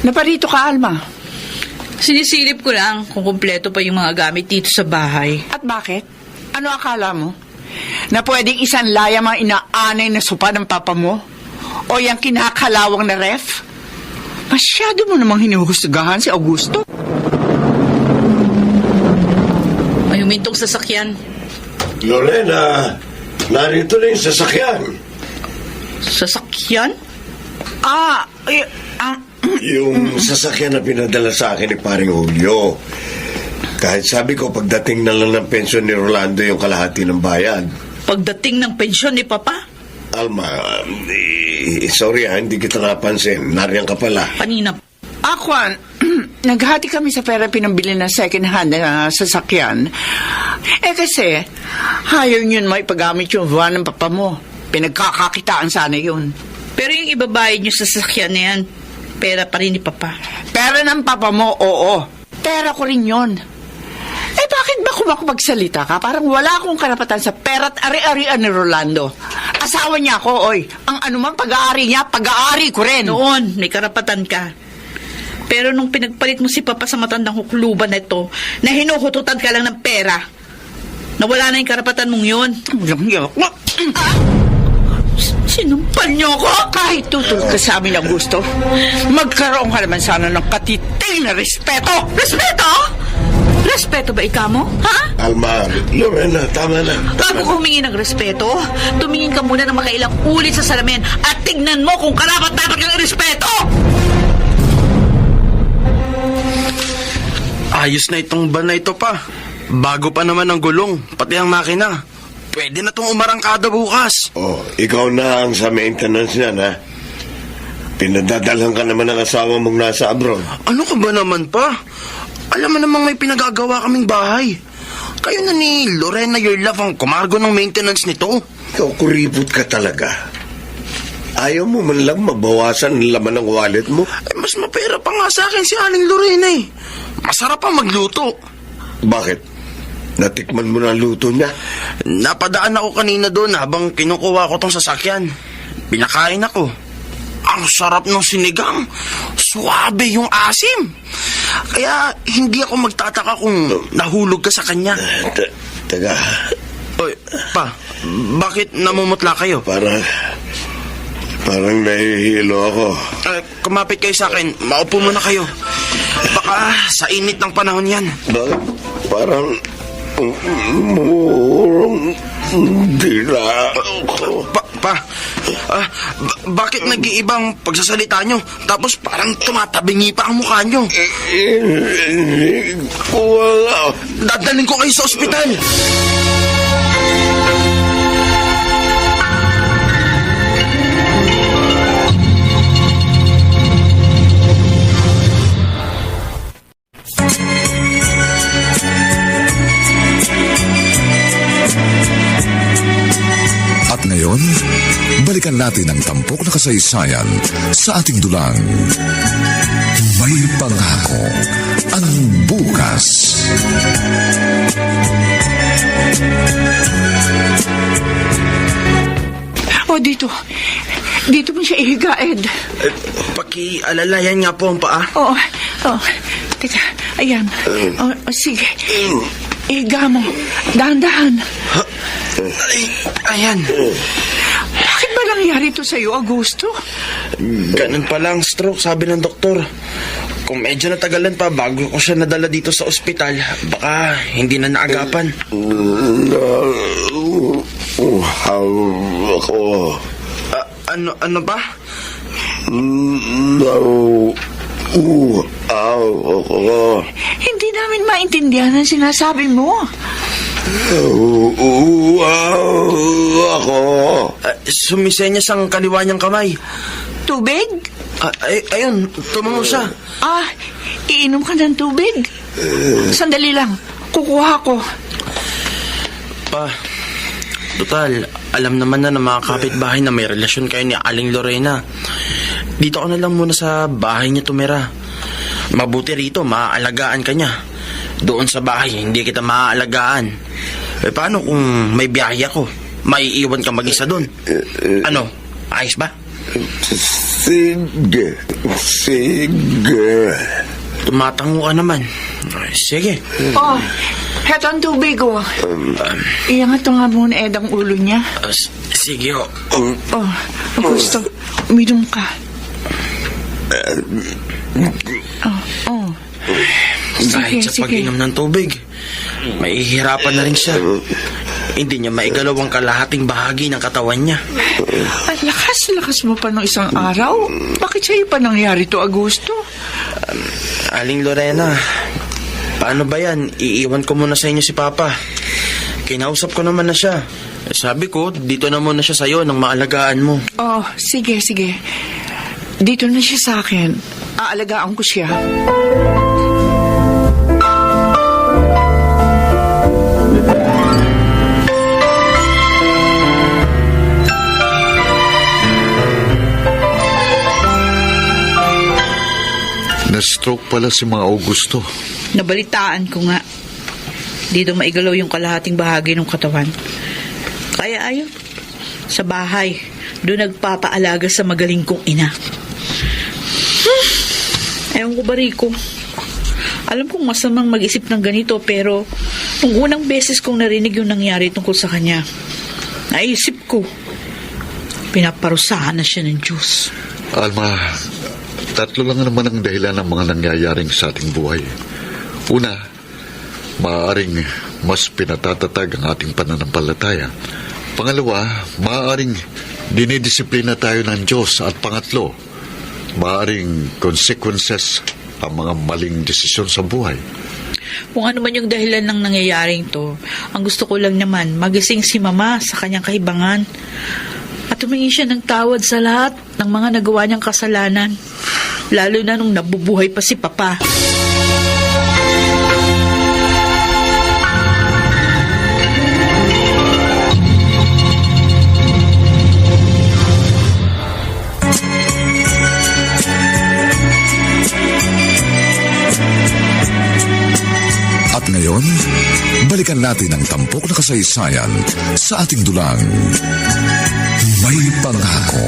Naparito ka, Alma. Sinisilip ko lang kung kumpleto pa yung mga gamit dito sa bahay. At bakit? Ano akala mo? Na pwedeng isang layam ang inaanay na sopa ng papa mo? O yung kinakalawang na ref? Masyado mo namang hinuhusgahan si Augusto. May humintong sasakyan. Lorena, narito na yung sasakyan. Sasakyan? Yung sasakyan na pinadala sa akin ni Paring Julio. Kahit sabi ko, pagdating na lang ng pensyon ni Rolando yung kalahati ng bayad. Pagdating ng pensyon ni Papa, Alma, sorry hindi kita napansin. Nariyan ka pala. kanina. Akwan, naghati kami sa pera pinambili ng second hand na sasakyan. Kasi, ayaw yun maipagamit yung van ng papa mo. Pinagkakakitaan sana yun. Pero yung ibabayad niyo sa sasakyan na yan, pera pa rin ni Papa. Pera ng papa mo, oo. Pera ko rin yun. Bakit ba kumakapagsalita ka? Parang wala akong karapatan sa pera't ari-arian ni Rolando. Asawa niya ako, oy. Ang anumang pag-aari niya, pag-aari ko rin. Noon, may karapatan ka. Pero nung pinagpalit mo si Papa sa matandang hukluban na ito, na hinuhututan ka lang ng pera, nawala na yung karapatan mong yun. Sinumpal niyo ako? Kahit tutol ka sa amin ang gusto, magkaroon ka naman sana ng katiting na respeto. Respeto? Respeto ba ikaw mo? Ha? Alma, Lorena, tama na. Bago ka humingi ng respeto, tumingin ka muna ng makailang ulit sa salamin at tignan mo kung karapat-dapat kang respeto! Ayos na itong van na ito pa. Bago pa naman ang gulong, pati ang makina. Pwede na itong umarangkada bukas. Oh, ikaw na ang sa maintenance niyan, ha? Pinadadalhan ka naman ng asawa mong nasa abroad. Ano ka ba naman pa? Alam mo namang may pinagagawa kaming bahay. Kayo na ni Lorena Your Love ang kumargo ng maintenance nito. Ikaw, kuripot ka talaga. Ayaw mo man lang mabawasan ang laman ng wallet mo? Mas mapera pa nga sa akin si Aling Lorena eh. Masarap pa magluto. Bakit? Natikman mo na ang luto niya? Napadaan ako kanina doon habang kinukuha ko tong sasakyan. Pinakain ako. Ang sarap ng sinigang. Suwabe yung asim. Kaya hindi ako magtataka kung nahulog ka sa kanya. Teka, Oy, pa, bakit namumutla kayo? parang nahihilo ako. Kumapit kayo sa akin. Maupo muna kayo. Baka sa init ng panahon yan. Bakit? Parang murong dila ako. Bakit nag-iibang pagsasalita nyo? Tapos parang tumatabingi pa ang mukha nyo. Wala. Dadalhin ko kayo sa ospital. At ngayon, balikan natin ang tampok na kasaysayan sa ating dulang. May pangako ang bukas. O, dito. Dito mo siya ihiga, Ed. Pakialalayan nga po ang paa. Oo. Teka, ayan. Sige. Ihiga mo. Dahan-dahan. Ayan. Bakit ba nangyari ito sa'yo, Augusto? Ganun pala ang stroke, sabi ng doktor. Kung medyo natagalan pa bago ko siya nadala dito sa ospital, baka hindi na naagapan. Ako. Ano ba? Ako. Hindi namin maintindihan ang sinasabi mo. Ako. Sumisenyas ang kaliwa niyang kamay. Tubig? Ayun, tumango siya. Iinom ka ng tubig? Sandali lang. Kukuha ko. Pa, total, alam naman na ng mga kapitbahay na may relasyon kayo ni Aling Lorena. Dito ka na lang muna sa bahay niya tumira. Mabuti rito, maaalagaan ka niya. Doon sa bahay, hindi kita maaalagaan. Paano kung may biyahe ako? Maiiwan ka mag-isa doon. Ano, ayos ba? Sige. Tumatango ka naman. Sige. Heto ang tubig, Iyangat to nga muna, Ed, ang ulo niya. Sige, Augusto, uminom ka. Kahit sa pag-inom ng tubig, mahihirapan na rin siya. Hindi niya maigalaw ang kalahating bahagi ng katawan niya. At lakas mo pa ng isang araw. Bakit sa'yo pa nangyari to, Augusto? Aling Lorena, Paano ba yan? Iiwan ko muna sa inyo si Papa. Kinausap ko naman na siya. Sabi ko, dito na muna siya sa'yo nang maalagaan mo. Oh, sige. Dito na siya sa akin. Aalagaan ko siya. Na-stroke pala si Mang Augusto. Nabalitaan ko nga. Dito maigalaw yung kalahating bahagi ng katawan. Kaya ayaw. Sa bahay, doon nagpapaalaga sa magaling kong ina. Ewan ko ba, Rico? Alam kong masamang mag-isip ng ganito, pero nung unang beses kong narinig yung nangyari tungkol sa kanya, naisip ko, pinaparusahan na siya ng Diyos. Alma, tatlo lang naman ang dahilan ng mga nangyayaring sa ating buhay. Una, maaaring mas pinatatatag ang ating pananampalataya. Pangalawa, maaaring dinidisiplina tayo ng Diyos. At pangatlo, maaaring consequences ang mga maling desisyon sa buhay. Kung ano man yung dahilan ng nangyayaring to, ang gusto ko lang naman, magising si Mama sa kanyang kahibangan. At humingi siya ng tawad sa lahat ng mga nagawa niyang kasalanan. Lalo na nung nabubuhay pa si Papa. At ngayon, balikan natin ang tampok na kasaysayan sa ating dulang. May pangako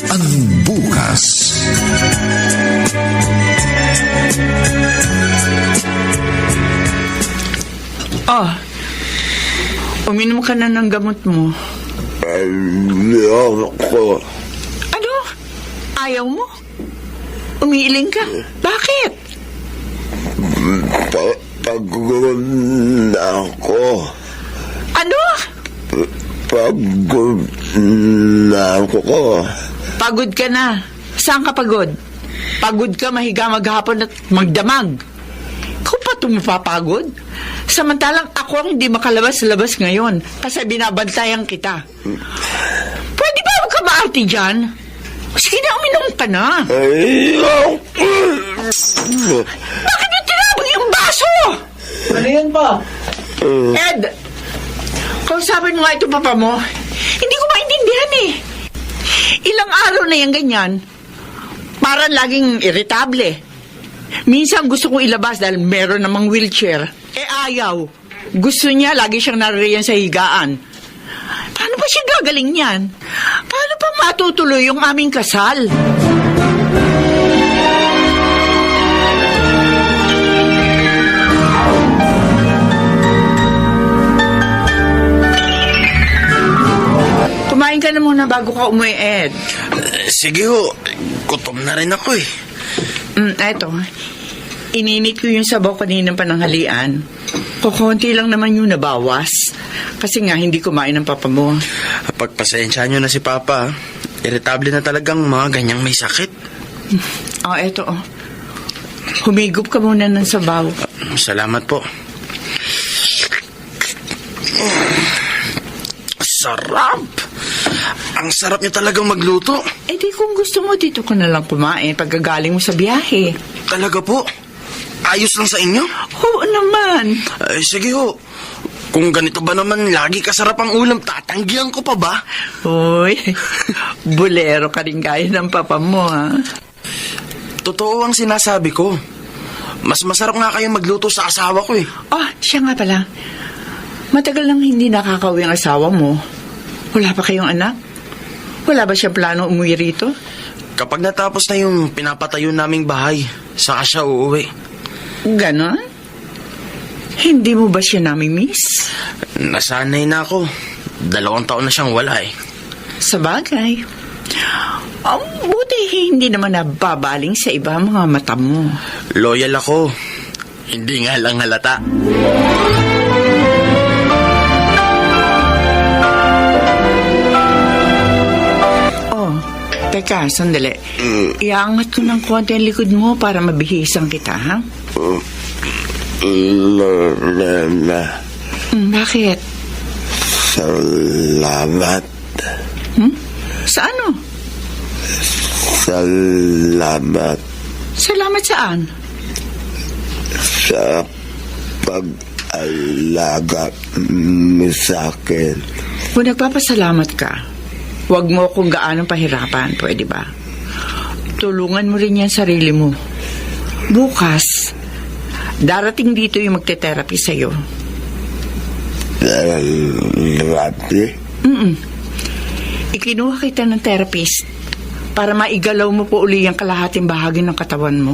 ang bukas. Oh, uminom ka na ng gamot mo. Ayoko. Ano? Ayaw mo? Umiiling ka? Bakit? Pagod na ako. Ano? Pagod na ako. Pagod ka na. Saan ka pagod? Pagod ka mahiga maghapon at magdamag. Ikaw pa tumapapagod? Samantalang ako ang hindi makalabas-labas ngayon kasi binabantayan kita. Pwede ba huwag ka maarte dyan? Sige na, uminom ka na. Ayoko. Bakit mo tinabang yung baso? Ano yan pa? Ed, kausapin mo nga ito papa mo. Hindi ko maintindihan eh. Ilang araw na yan ganyan. Parang laging irritable. Minsan gusto kong ilabas dahil meron namang wheelchair. Ayaw. Gusto niya lagi siyang naririyan sa higaan. Paano ba siya gagaling yan? Paano pa matutuloy yung aming kasal? Kumain ka na muna bago ka umuwi, Ed. Sige ho, gutom na rin ako eh. Eto, ininit ko yung sabaw kanina pananghalian. Kukunti lang naman yung nabawas. Kasi nga, hindi kumain ng papa mo. Pagpasensya nyo na si Papa, irritable na talagang mga ganyang may sakit. Eto. Humigop ka muna ng sabaw. Salamat po. Sarap! Ang sarap niya talagang magluto. Di kung gusto mo, dito ko na lang kumain pagkagaling mo sa biyahe. Talaga po? Ayos lang sa inyo? Oo naman. Sige ho. Kung ganito ba naman lagi kasarap ang ulam, tatanggihan ko pa ba? Uy, bulero ka rin gaya ng papa mo, ha? Totoo ang sinasabi ko. Mas masarap nga kayo magluto sa asawa ko eh. Siya nga pala. Matagal nang hindi nakakauwi ang asawa mo. Wala pa kayong anak? Wala ba siya plano umuwi rito? Kapag natapos na yung pinapatayo naming bahay, saka siya uuwi. Ganon? Hindi mo ba siya nami-miss? Nasanay na ako. 2 taon na siyang wala eh. Sa bagay. Buti hindi naman nababaling sa iba mga mata mo. Loyal ako. Hindi nga lang halata. Teka, sandali. Iangat ko ng konti ang likod mo para mabihisan kita, ha? Lorena, Bakit? salamat. Sa ano? Salamat Salamat saan? sa pag-alaga mo sa akin. Kung nagpapasalamat ka, huwag mo akong gaanong pahirapan, pwede ba? Tulungan mo rin yan sarili mo. Bukas, darating dito yung magte-therapy sa'yo. Therapy? Ikinuha kita ng therapist para maigalaw mo po uli ang kalahating bahagi ng katawan mo.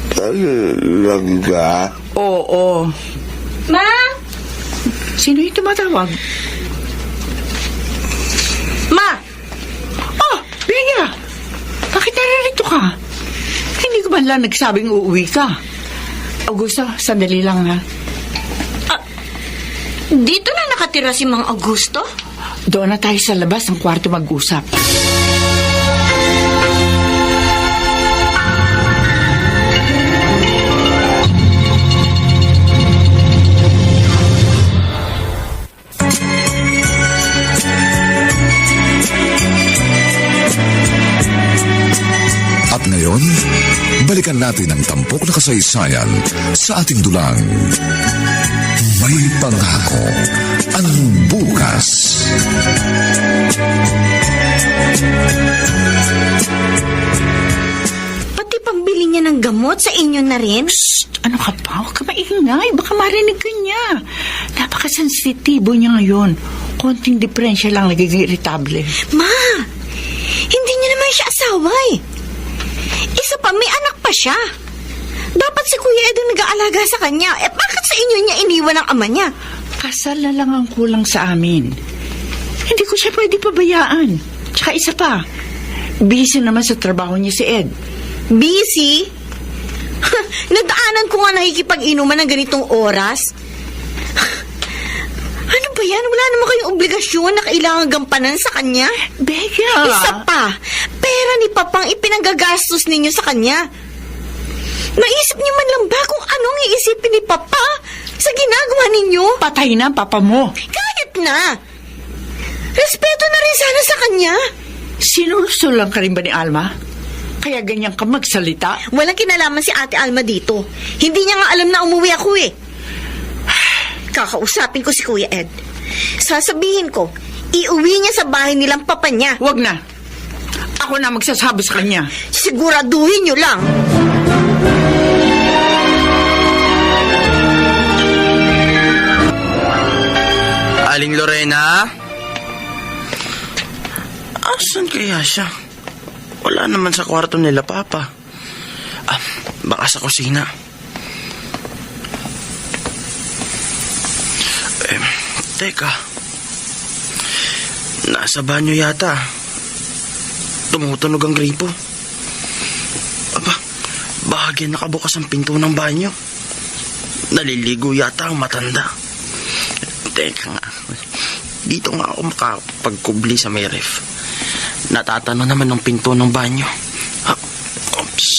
Talaga? Oo. Ma! Sino yung tumatawag? Ma! Oh, Bea! Bakit naririto ka? Hindi ko man lang nagsabing uuwi ka. Augusto, sandali lang ha. Dito na nakatira si Mang Augusto? Doon na tayo sa labas ng kwarto mag-usap. At ngayon, balikan natin ang tampok na kasaysayan sa ating dulang. May pangako ang bukas. Pati pambili niya ng gamot sa inyo na rin? Ano ka pa? Huwag ka maingay. Baka marinig ka niya. Napakasensitibo niya ngayon. Konting diferensya lang nagiging irritable. Ma! Hindi niya naman siya asawa eh. Isa pa, may anak pa siya. Dapat si Kuya Edo nag-aalaga sa kanya. Bakit sa inyo niya iniwan ang ama niya? Kasal na lang ang kulang sa amin. Hindi ko siya pwede pabayaan. Tsaka isa pa, busy naman sa trabaho niya si Ed. Busy? Nadaanan ko nga nakikipag-inuman ng ganitong oras. Ano ba yan? Wala naman kayong obligasyon na kailangan gampanan sa kanya. Bega! Isa pa, pera ni Papang ipinanggagastos ninyo sa kanya. Naisip niyo man lang ba kung anong iisipin ni Papa sa ginagawa ninyo? Patay na ang papa mo. Kahit na! Respeto na rin sana sa kanya. Sinusul lang ka rin ba ni Alma? Kaya ganyan ka magsalita? Walang kinalaman si Ate Alma dito. Hindi niya nga alam na umuwi ako eh. Kakausapin ko si Kuya Ed. Sasabihin ko, iuwi niya sa bahay nilang papa niya. Huwag na. Ako na magsasabi sa kanya. Siguraduhin niyo lang. Aling Lorena? Asan kaya siya? Wala naman sa kwarto nila, Papa. Baka sa kusina. Teka. Nasa banyo yata. Tumutunog ang gripo. Aba, bahagi nakabukas ang pinto ng banyo. Naliligo yata ang matanda. Teka nga. Dito nga ako makapagkubli sa may ref. Natatano naman ng pinto ng banyo. Oops.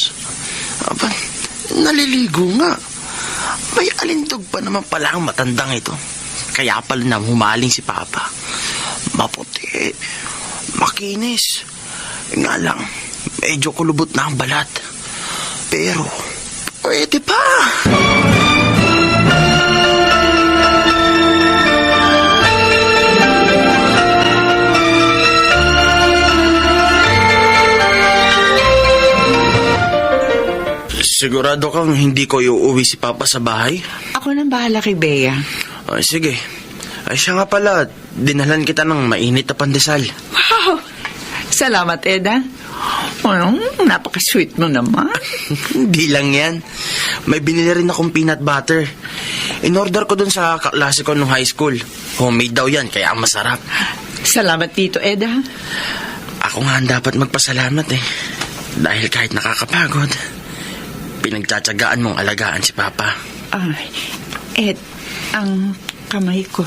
Aba, naliligo nga. May alindog pa naman pala ang matandang ito. Kaya pala na humaling si Papa. Maputi. Makinis. Nga lang, medyo kulubot na ang balat. Pero, pwede pa. Sigurado kang hindi ko iuwi si Papa sa bahay? Ako nang bahala kay Bea. Ay, sige. Ay, siya nga pala. Dinalhan kita ng mainit na pandesal. Wow! Salamat, Eda. Napaka-sweet mo naman. Hindi lang yan. May binili rin akong peanut butter. In-order ko dun sa kaklase ko nung high school. Homemade daw yan, kaya masarap. Salamat dito, Eda. Ako nga ang dapat magpasalamat eh. Dahil kahit nakakapagod, pinagtsatsagaan mong alagaan si Papa. Ed, ang kamay ko.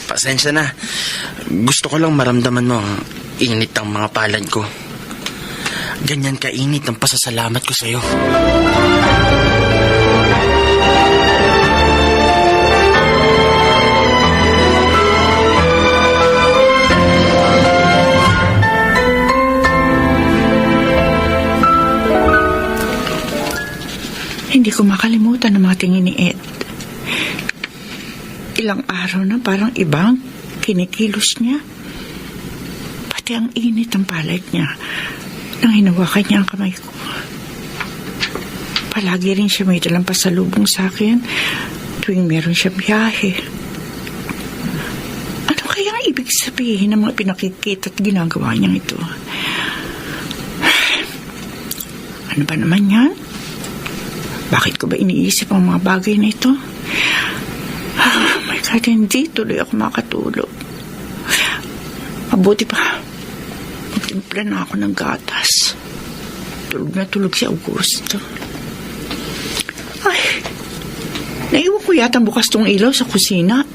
Pasensya na. Gusto ko lang maramdaman mo ang init ng mga palad ko. ganyan kainit ang pasasalamat ko sa'yo. Hindi ko makalimutan ang mga tingin ni Ed. Ilang araw na parang ibang kinikilos niya. Pati ang init ng palad niya nang hinawakan niya ang kamay ko. Palagi rin siya may dalang pasalubong sa akin tuwing meron siya biyahe. Ano kaya ang ibig sabihin ng mga pinakikita at ginagawa niya ito? Ano ba naman yan? Bakit ko ba iniisip ang mga bagay na ito? Oh my God, hindi tuloy ako makatulog. Mabuti pa, magtimpla na ako ng gatas. Tulog na tulog si Augusto. Ay, naiwan ko yata bukas tong ilaw sa kusina.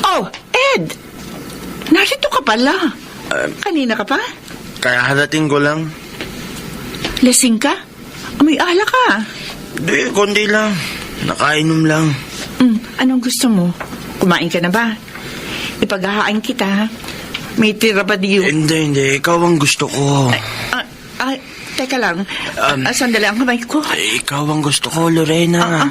Oh, Ed! Narito ka pala. Kanina ka pa? Kaya hadating ko lang. Lasing ka? May ala ka. Di, kundi lang. Nakainom lang. Anong gusto mo? Kumain ka na ba? Ipaghahain kita. May tira ba diyo? Hindi. Ikaw ang gusto ko. Teka lang. Sandali ang kamay ko. Ikaw ang gusto ko, Lorena.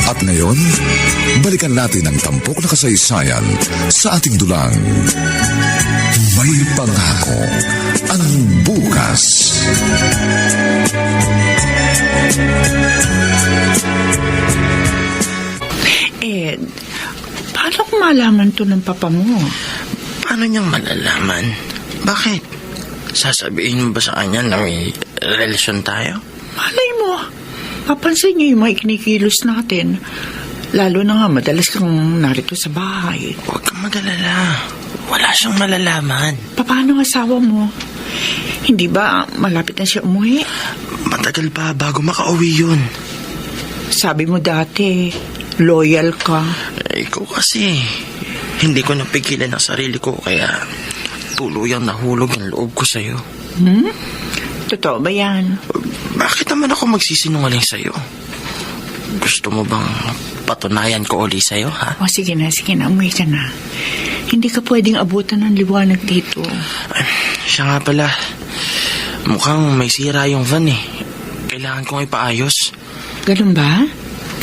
At ngayon, balikan natin ang tampok na kasaysayan sa ating dulang. May pangako ang bukas. Ed, paano kung malaman to ng papa mo? Paano niyang malalaman? Bakit? Sasabihin mo ba sa kanya na may relasyon tayo? Malay mo. Papansin niyo yung mga kinikilos natin. Lalo na nga, madalas kang narito sa bahay. Huwag kang mag-alala. Wala siyang malalaman. Paano ang asawa mo? Hindi ba malapit na siya umuwi? Matagal pa bago makauwi yun. Sabi mo dati, loyal ka. Ikaw kasi, hindi ko napigilan ang sarili ko kaya tuluyang nahulog ang loob ko sa'yo. Totoo ba yan? Bakit naman ako magsisinungaling sa'yo? Gusto mo bang patunayan ko uli sa'yo, ha? O sige na, umuwi ka na. Hindi ka pwedeng abutan ng liwanag dito. Ay, siya nga pala. Mukhang may sira yung van eh. Kailangan kong ipaayos. Ganun ba?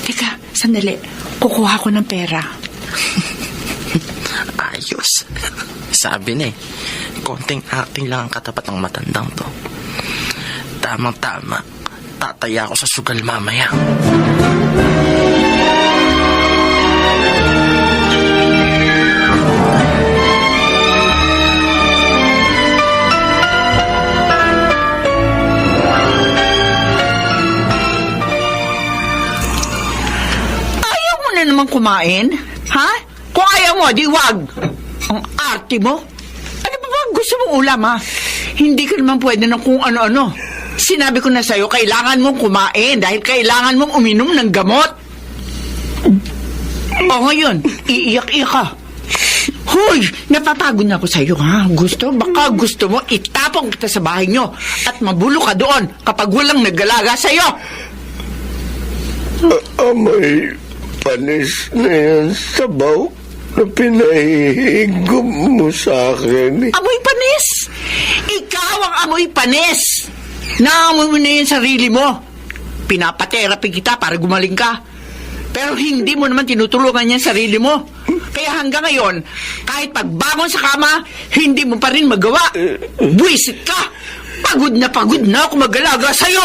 Teka, sandali. Kukuha ko ng pera. Ayos. Sabi na eh. Konting acting lang ang katapat ng matandang to. Tamang-tama. Tataya ako sa sugal mamaya. Ayaw mo na naman kumain? Ha? Kung ayaw mo, di wag. Ang arte mo. Ano ba bang gusto mong ulam, ha? Hindi ka naman pwede ng kung ano-ano. Sinabi ko na sa'yo, kailangan mong kumain dahil kailangan mong uminom ng gamot. O ngayon, iiyak-iyak ka. Hoy, napapagod na ako sa'yo, ha? Baka gusto mo itapong kita sa bahay nyo at mabulo ka doon kapag walang naggalaga sa'yo. Amoy panis na yan sabaw na pinahihigom mo sa akin. Amoy panis! Ikaw ang amoy panis! Naamoy mo na yung sarili mo. Pinapaterapi kita para gumaling ka. Pero hindi mo naman tinutulungan yung sarili mo. Kaya hanggang ngayon, kahit pagbangon sa kama, hindi mo pa rin magawa. Buwisit ka! Pagod na ako mag-alaga sa'yo!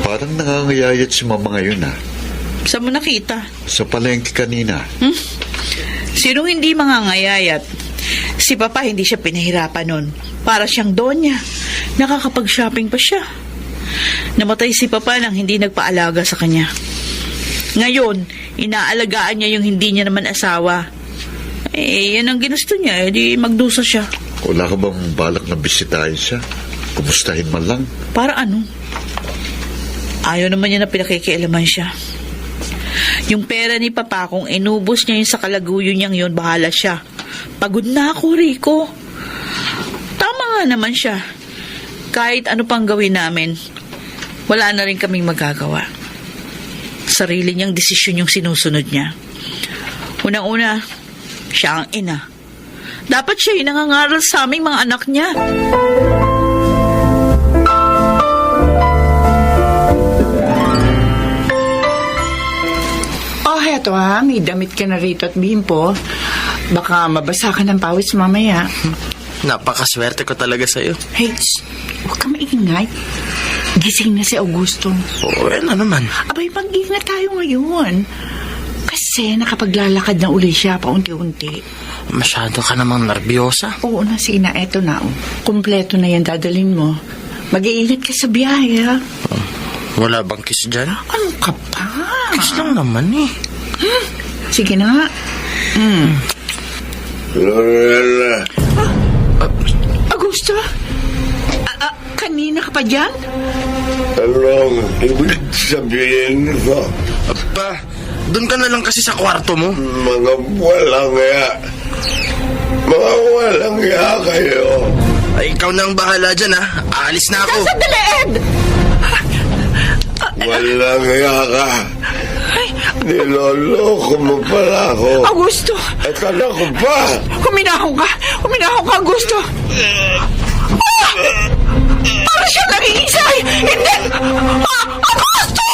Parang nangangayayat si mama ngayon, ha? Saan mo nakita? Sa palengke kanina. Sinong hindi mangangayayat? Si Papa hindi siya pinahirapan nun. Para siyang donya. Nakakapag-shopping pa siya. Namatay si Papa nang hindi nagpaalaga sa kanya. Ngayon, inaalagaan niya yung hindi niya naman asawa. Yan ang ginusto niya, di magdusa siya. Wala ka bang balak na bisitahin siya? Kumustahin man lang? Para ano? Ayaw naman niya na pinakikialaman siya. Yung pera ni Papa, kung inubos niya yung sa kalaguyo niyang yun, bahala siya. Pagod na ako, Rico. Tama nga naman siya. Kahit ano pang gawin namin, wala na rin kaming magagawa. Sarili niyang desisyon yung sinusunod niya. Unang-una, siya ang ina. Dapat siya yung nangangaral sa aming mga anak niya. Oh, heto ha. May damit ka na rito at bimpo. Baka mabasa ka ng pawis mamaya. Napakaswerte ko talaga sa'yo. Hey, huwag ka maingay. Gising na si Augusto. Ano naman? Abay, mag-ingat tayo ngayon. Kasi nakapaglalakad na uli siya paunti-unti. Masyado ka namang nervyosa. Oo na, Sina. Eto na. Oh. Kumpleto na yan dadalhin mo. Mag-iingat ka sa biyahe, ha? Wala bang kiss dyan? Ano ka pa? Kiss lang naman eh. Sige na nga. Lorella. Augusto? Kanina ka pa dyan? Anong ibig sabihin ko? Pa, doon ka na lang kasi sa kwarto mo. Mga walang ya. Mga walang ya kayo. Ay, ikaw na ang bahala dyan, ha? Aalis na ako. Sandali, Ed! Walang ya ka. Niloloko mo pala ako. Augusto! Akala ko pa. Huminahon ka! Huminahon ka, Augusto! Para siya nag-iisay! Hindi! Augusto!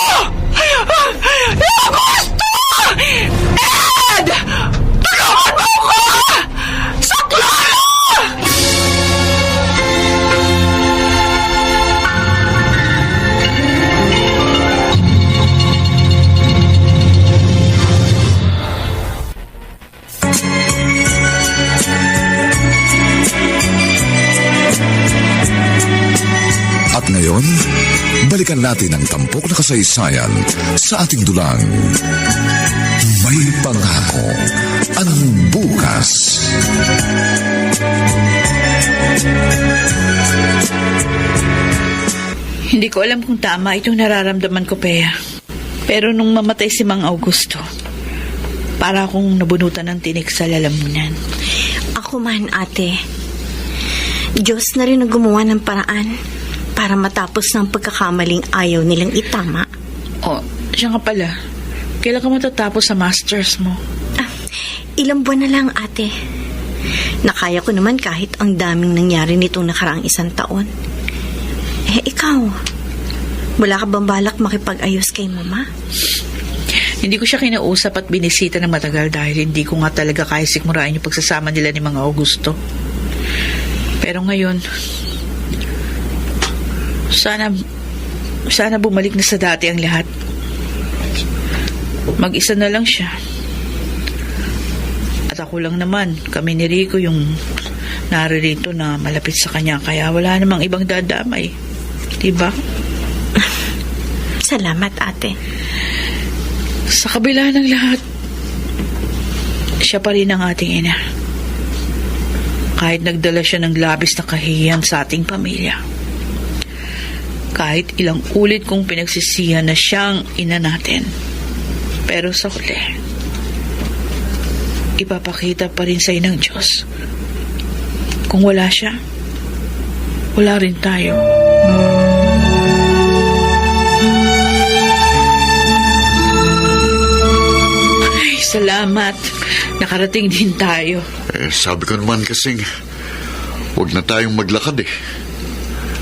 Augusto! Ed! Tulungan mo ko! Saklolo! At ngayon, balikan natin ang tampok na kasaysayan sa ating dulang. May pangako ang bukas. Hindi ko alam kung tama itong nararamdaman ko, Pea. Pero nung mamatay si Mang Augusto, para akong nabunutan ng tinik sa lalamunan. Ako man, ate. Diyos na rin ang gumawa ng paraan para matapos ng pagkakamaling ayaw nilang itama. Oh, siya nga pala. Kailan ka matatapos sa masters mo? Ilang buwan na lang, ate. Nakaya ko naman kahit ang daming nangyari nitong nakaraang 1 taon. Ikaw, wala ka bang balak makipag-ayos kay Mama? Hindi ko siya kinausap at binisita ng matagal dahil hindi ko nga talaga kaya sikmurain yung pagsasama nila ni Mang Augusto. Pero ngayon, sana bumalik na sa dati ang lahat. Mag-isa na lang siya. At ako lang naman, kami ni Rico yung naririto na malapit sa kanya, kaya wala namang ibang dadamay. Diba? Salamat, ate. Sa kabila ng lahat, siya pa rin ang ating ina. Kahit nagdala siya ng labis na kahihiyan sa ating pamilya. Kahit ilang ulit kong pinagsisihan na siyang ina natin. Pero sa huli, ipapakita pa rin sa'yo ng Diyos. Kung wala siya, wala rin tayo. Ay, salamat. Nakarating din tayo. Sabi ko naman kasing, huwag na tayong maglakad eh.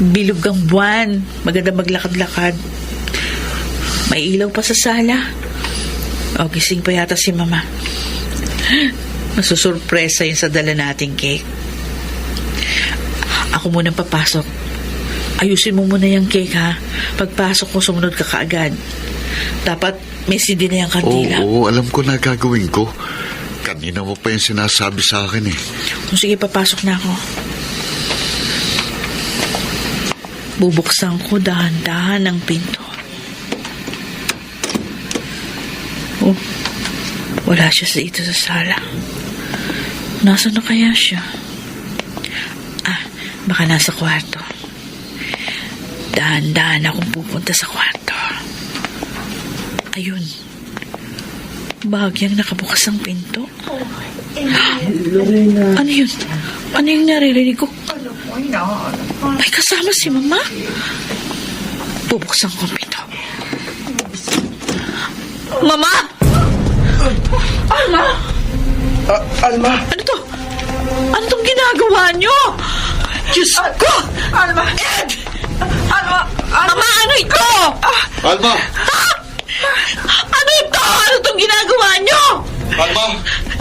Bilog ang buwan. Maganda maglakad-lakad. May ilaw pa sa sala. O, gising pa yata si Mama. Masusurpresa yun sa dala nating cake. Ako muna papasok. Ayusin mo muna yung cake, ha? Pagpasok ko, sumunod ka kaagad. Dapat may sindi na yung kandila. Oo, alam ko na gagawin ko. Kanina mo pa yung sinasabi sa akin eh. Kung sige, papasok na ako. Bubuksan ko dahan-dahan ang pinto. Oh, wala siya dito sa sala. Nasaan na kaya siya? Baka nasa kwarto. Dahan-dahan akong pupunta sa kwarto. Ayun. Bahagyang nakabukas ang pinto. Ano yun? Ano yung naririnig ko? May kasama si Mama. Bubuksan ko ang pinto. Mama! Alma! Alma! Ano to? Ano tong ginagawa nyo? Diyos ko! Alma! Ed! Alma! Mama, ano ito? Alma! Ha? Ano ito? Ano tong ginagawa nyo? Alma!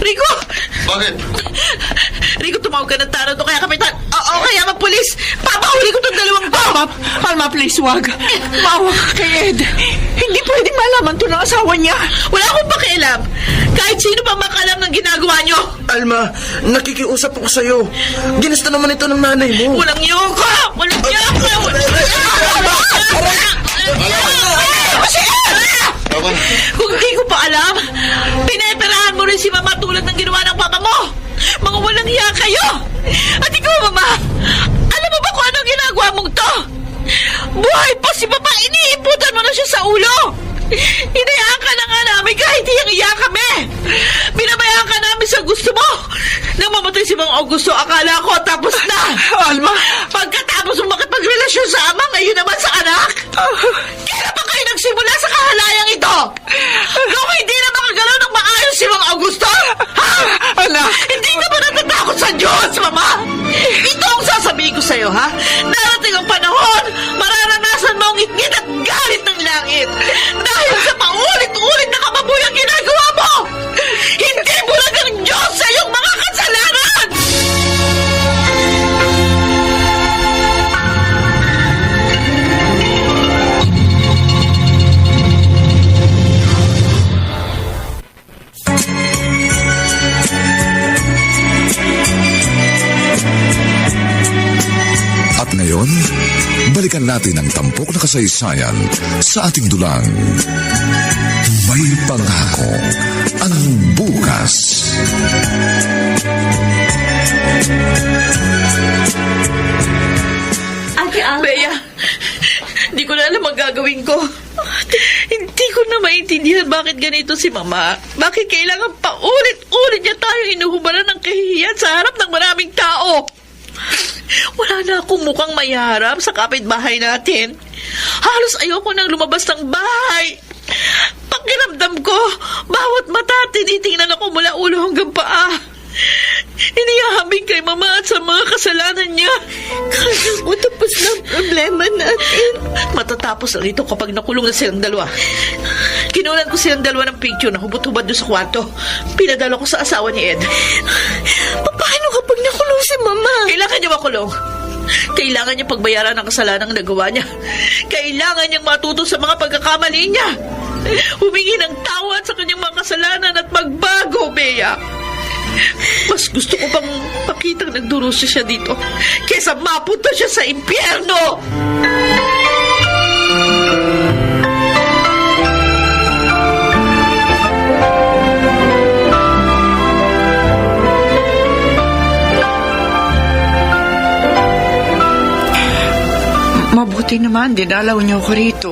Rico! Bakit? Rico, tumawag ka ng tarot o kaya kapitan. O kaya magpulis. Papahuli ko tong dalawang to. Alma, please, wag. Maawa ka kay Ed. Hindi pwede malaman to ng asawa niya. Wala akong pakialam. Kahit sino pa makalam ng ginagawa nyo. Alma, nakikiusap ako sa'yo. Ginusto naman ito ng nanay mo. Walang yoko! Walang yoko! Tama na. Kung di ko pa alam, pineperahan mo rin si Mama tulad ng ginawa ng papa mo. Mga walang hiya kayo. At ikaw, Mama, alam mo ba kung anong ginagawa mong to? Buhay pa si Papa, iniimputan mo na siya sa ulo. Hinayaan ka na nga namin kahit hiyang-iya kami. Binabayaan ka namin sa gusto mo. Nang mamatay si Mang Augusto, akala ko tapos na. Alma! Pagkatapos mo makipagrelasyon sa ama, ngayon naman sa anak. Kailan pa kayo nagsimula sa kahalayang ito? Kung hindi na makagalaw ng maayos si Mang Augusto? Ha? Anak! Hindi ka ba natatakot sa Diyos, Mama? Ito ang sasabihin ko sa'yo, ha? Darating ang panahon, mararanasan mo ang ngit-ngit at galit ng langit. Dahil sa paulit-ulit na kamabuyang ginagawa mo, hindi bulag ang Diyos sa iyong mga kasalanan! At ngayon, balikan natin ang tampok na kasaysayan sa ating dulang. May pangako ang bukas. Ate Alma. Bea, hindi ko na alam ang gagawin ko. Hindi ko na maintindihan bakit ganito si Mama. Bakit kailangan paulit-ulit niya tayong inuhubaran ng kahihiyan sa harap ng maraming tao? Wala na akong mukhang mayaharap sa kapitbahay natin. Halos ayoko nang lumabas ng bahay. Pakiramdam ko, bawat mata tinitingnan ako mula ulo hanggang paa. Inihahabing kay Mama at sa mga kasalanan niya. Kaya mo tapos na ang problema natin. Matatapos na ito kapag nakulong na silang dalawa. Kinunan ko silang dalawa ng picture na hubot-hubad doon sa kwarto. Pinadala ko sa asawa ni Ed. Paano kapag nakulong si Mama? Kailangan niya makulong. Kailangan niya pagbayaran ng kasalanang nagawa niya. Kailangan niyang matuto sa mga pagkakamali niya. Humingi ng tawad sa kanyang mga kasalanan at magbago, Bea. Mas gusto ko pang pakitang nagdurusa siya dito kesa mapunta siya sa impyerno. Mabuti naman, dinalaw niyo ako rito.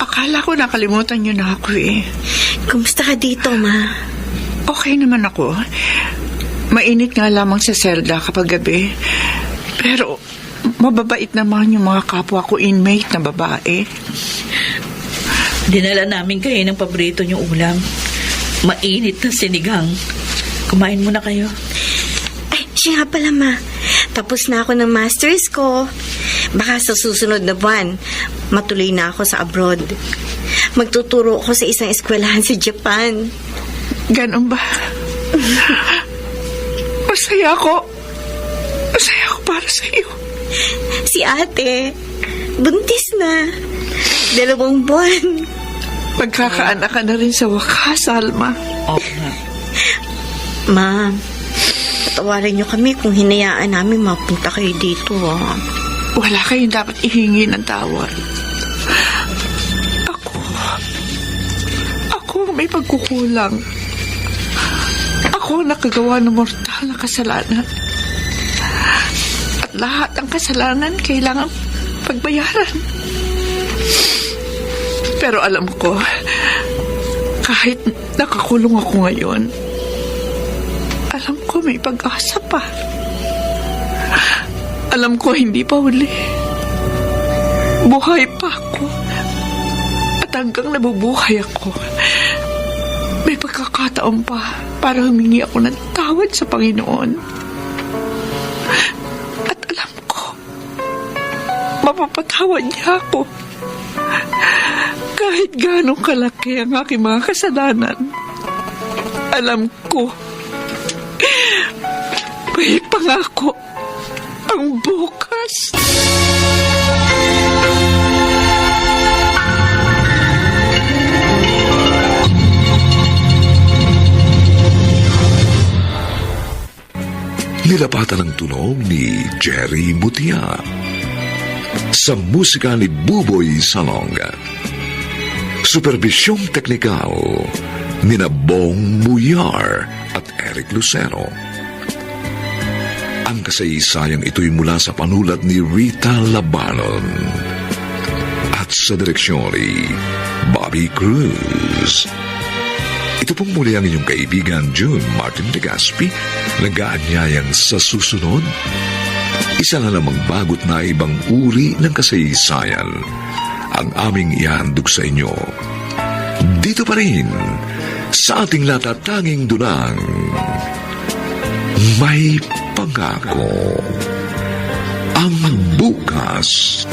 Akala ko nakalimutan niyo na ako eh. Kumusta ka dito, Ma? Okay naman ako. Mainit nga lamang sa selda kapag gabi. Pero mababait naman yung mga kapwa ko inmate na babae. Dinala namin kayo ng paborito niyong ulam. Mainit na sinigang. Kumain muna kayo. Ay, siya nga pala, Ma. Tapos na ako ng masters ko. Baka sa susunod na buwan, matuloy na ako sa abroad. Magtuturo ako sa isang eskwelahan sa Japan. Ganon ba? Masaya ako. Masaya ako para sa iyo. Si ate, buntis na. 2 buwan. Magkakaanak ka na rin sa wakas, Alma. Ma, patawarin niyo kami kung hinayaan namin mapunta kayo dito. Wala kayong dapat ihingi ng tawad. Ako ang may pagkukulang. Ako ang nakagawa ng mortal na kasalanan. At lahat ng kasalanan kailangan pagbayaran. Pero alam ko, kahit nakakulong ako ngayon, alam ko may pag-asa pa. Alam ko hindi pa huli. Buhay pa ako. At hanggang nabubuhay ako, may pagkakataon pa para humingi ako ng tawad sa Panginoon. At alam ko, mapapatawad niya ako. Kahit ganong kalaki ang aking mga kasalanan, alam ko, may pangako ang bukas. Nilapatan ng tunog ni Jerry Butia. Sa musika ni Buboy Salong. Supervisyong teknikal ni Bong Muyar at Eric Lucero. Ang kasaysayang ito'y mula sa panulat ni Rita Labanon at sa direksyon ni Bobby Cruz. Ito pong muli ang inyong kaibigan June Martin de Gaspi, nag-aanyayang sa susunod, isa na namang bagot na ibang uri ng kasaysayan ang aming ihandog sa inyo. Dito pa rin sa ating natatanging dunang may pangako ang bukas.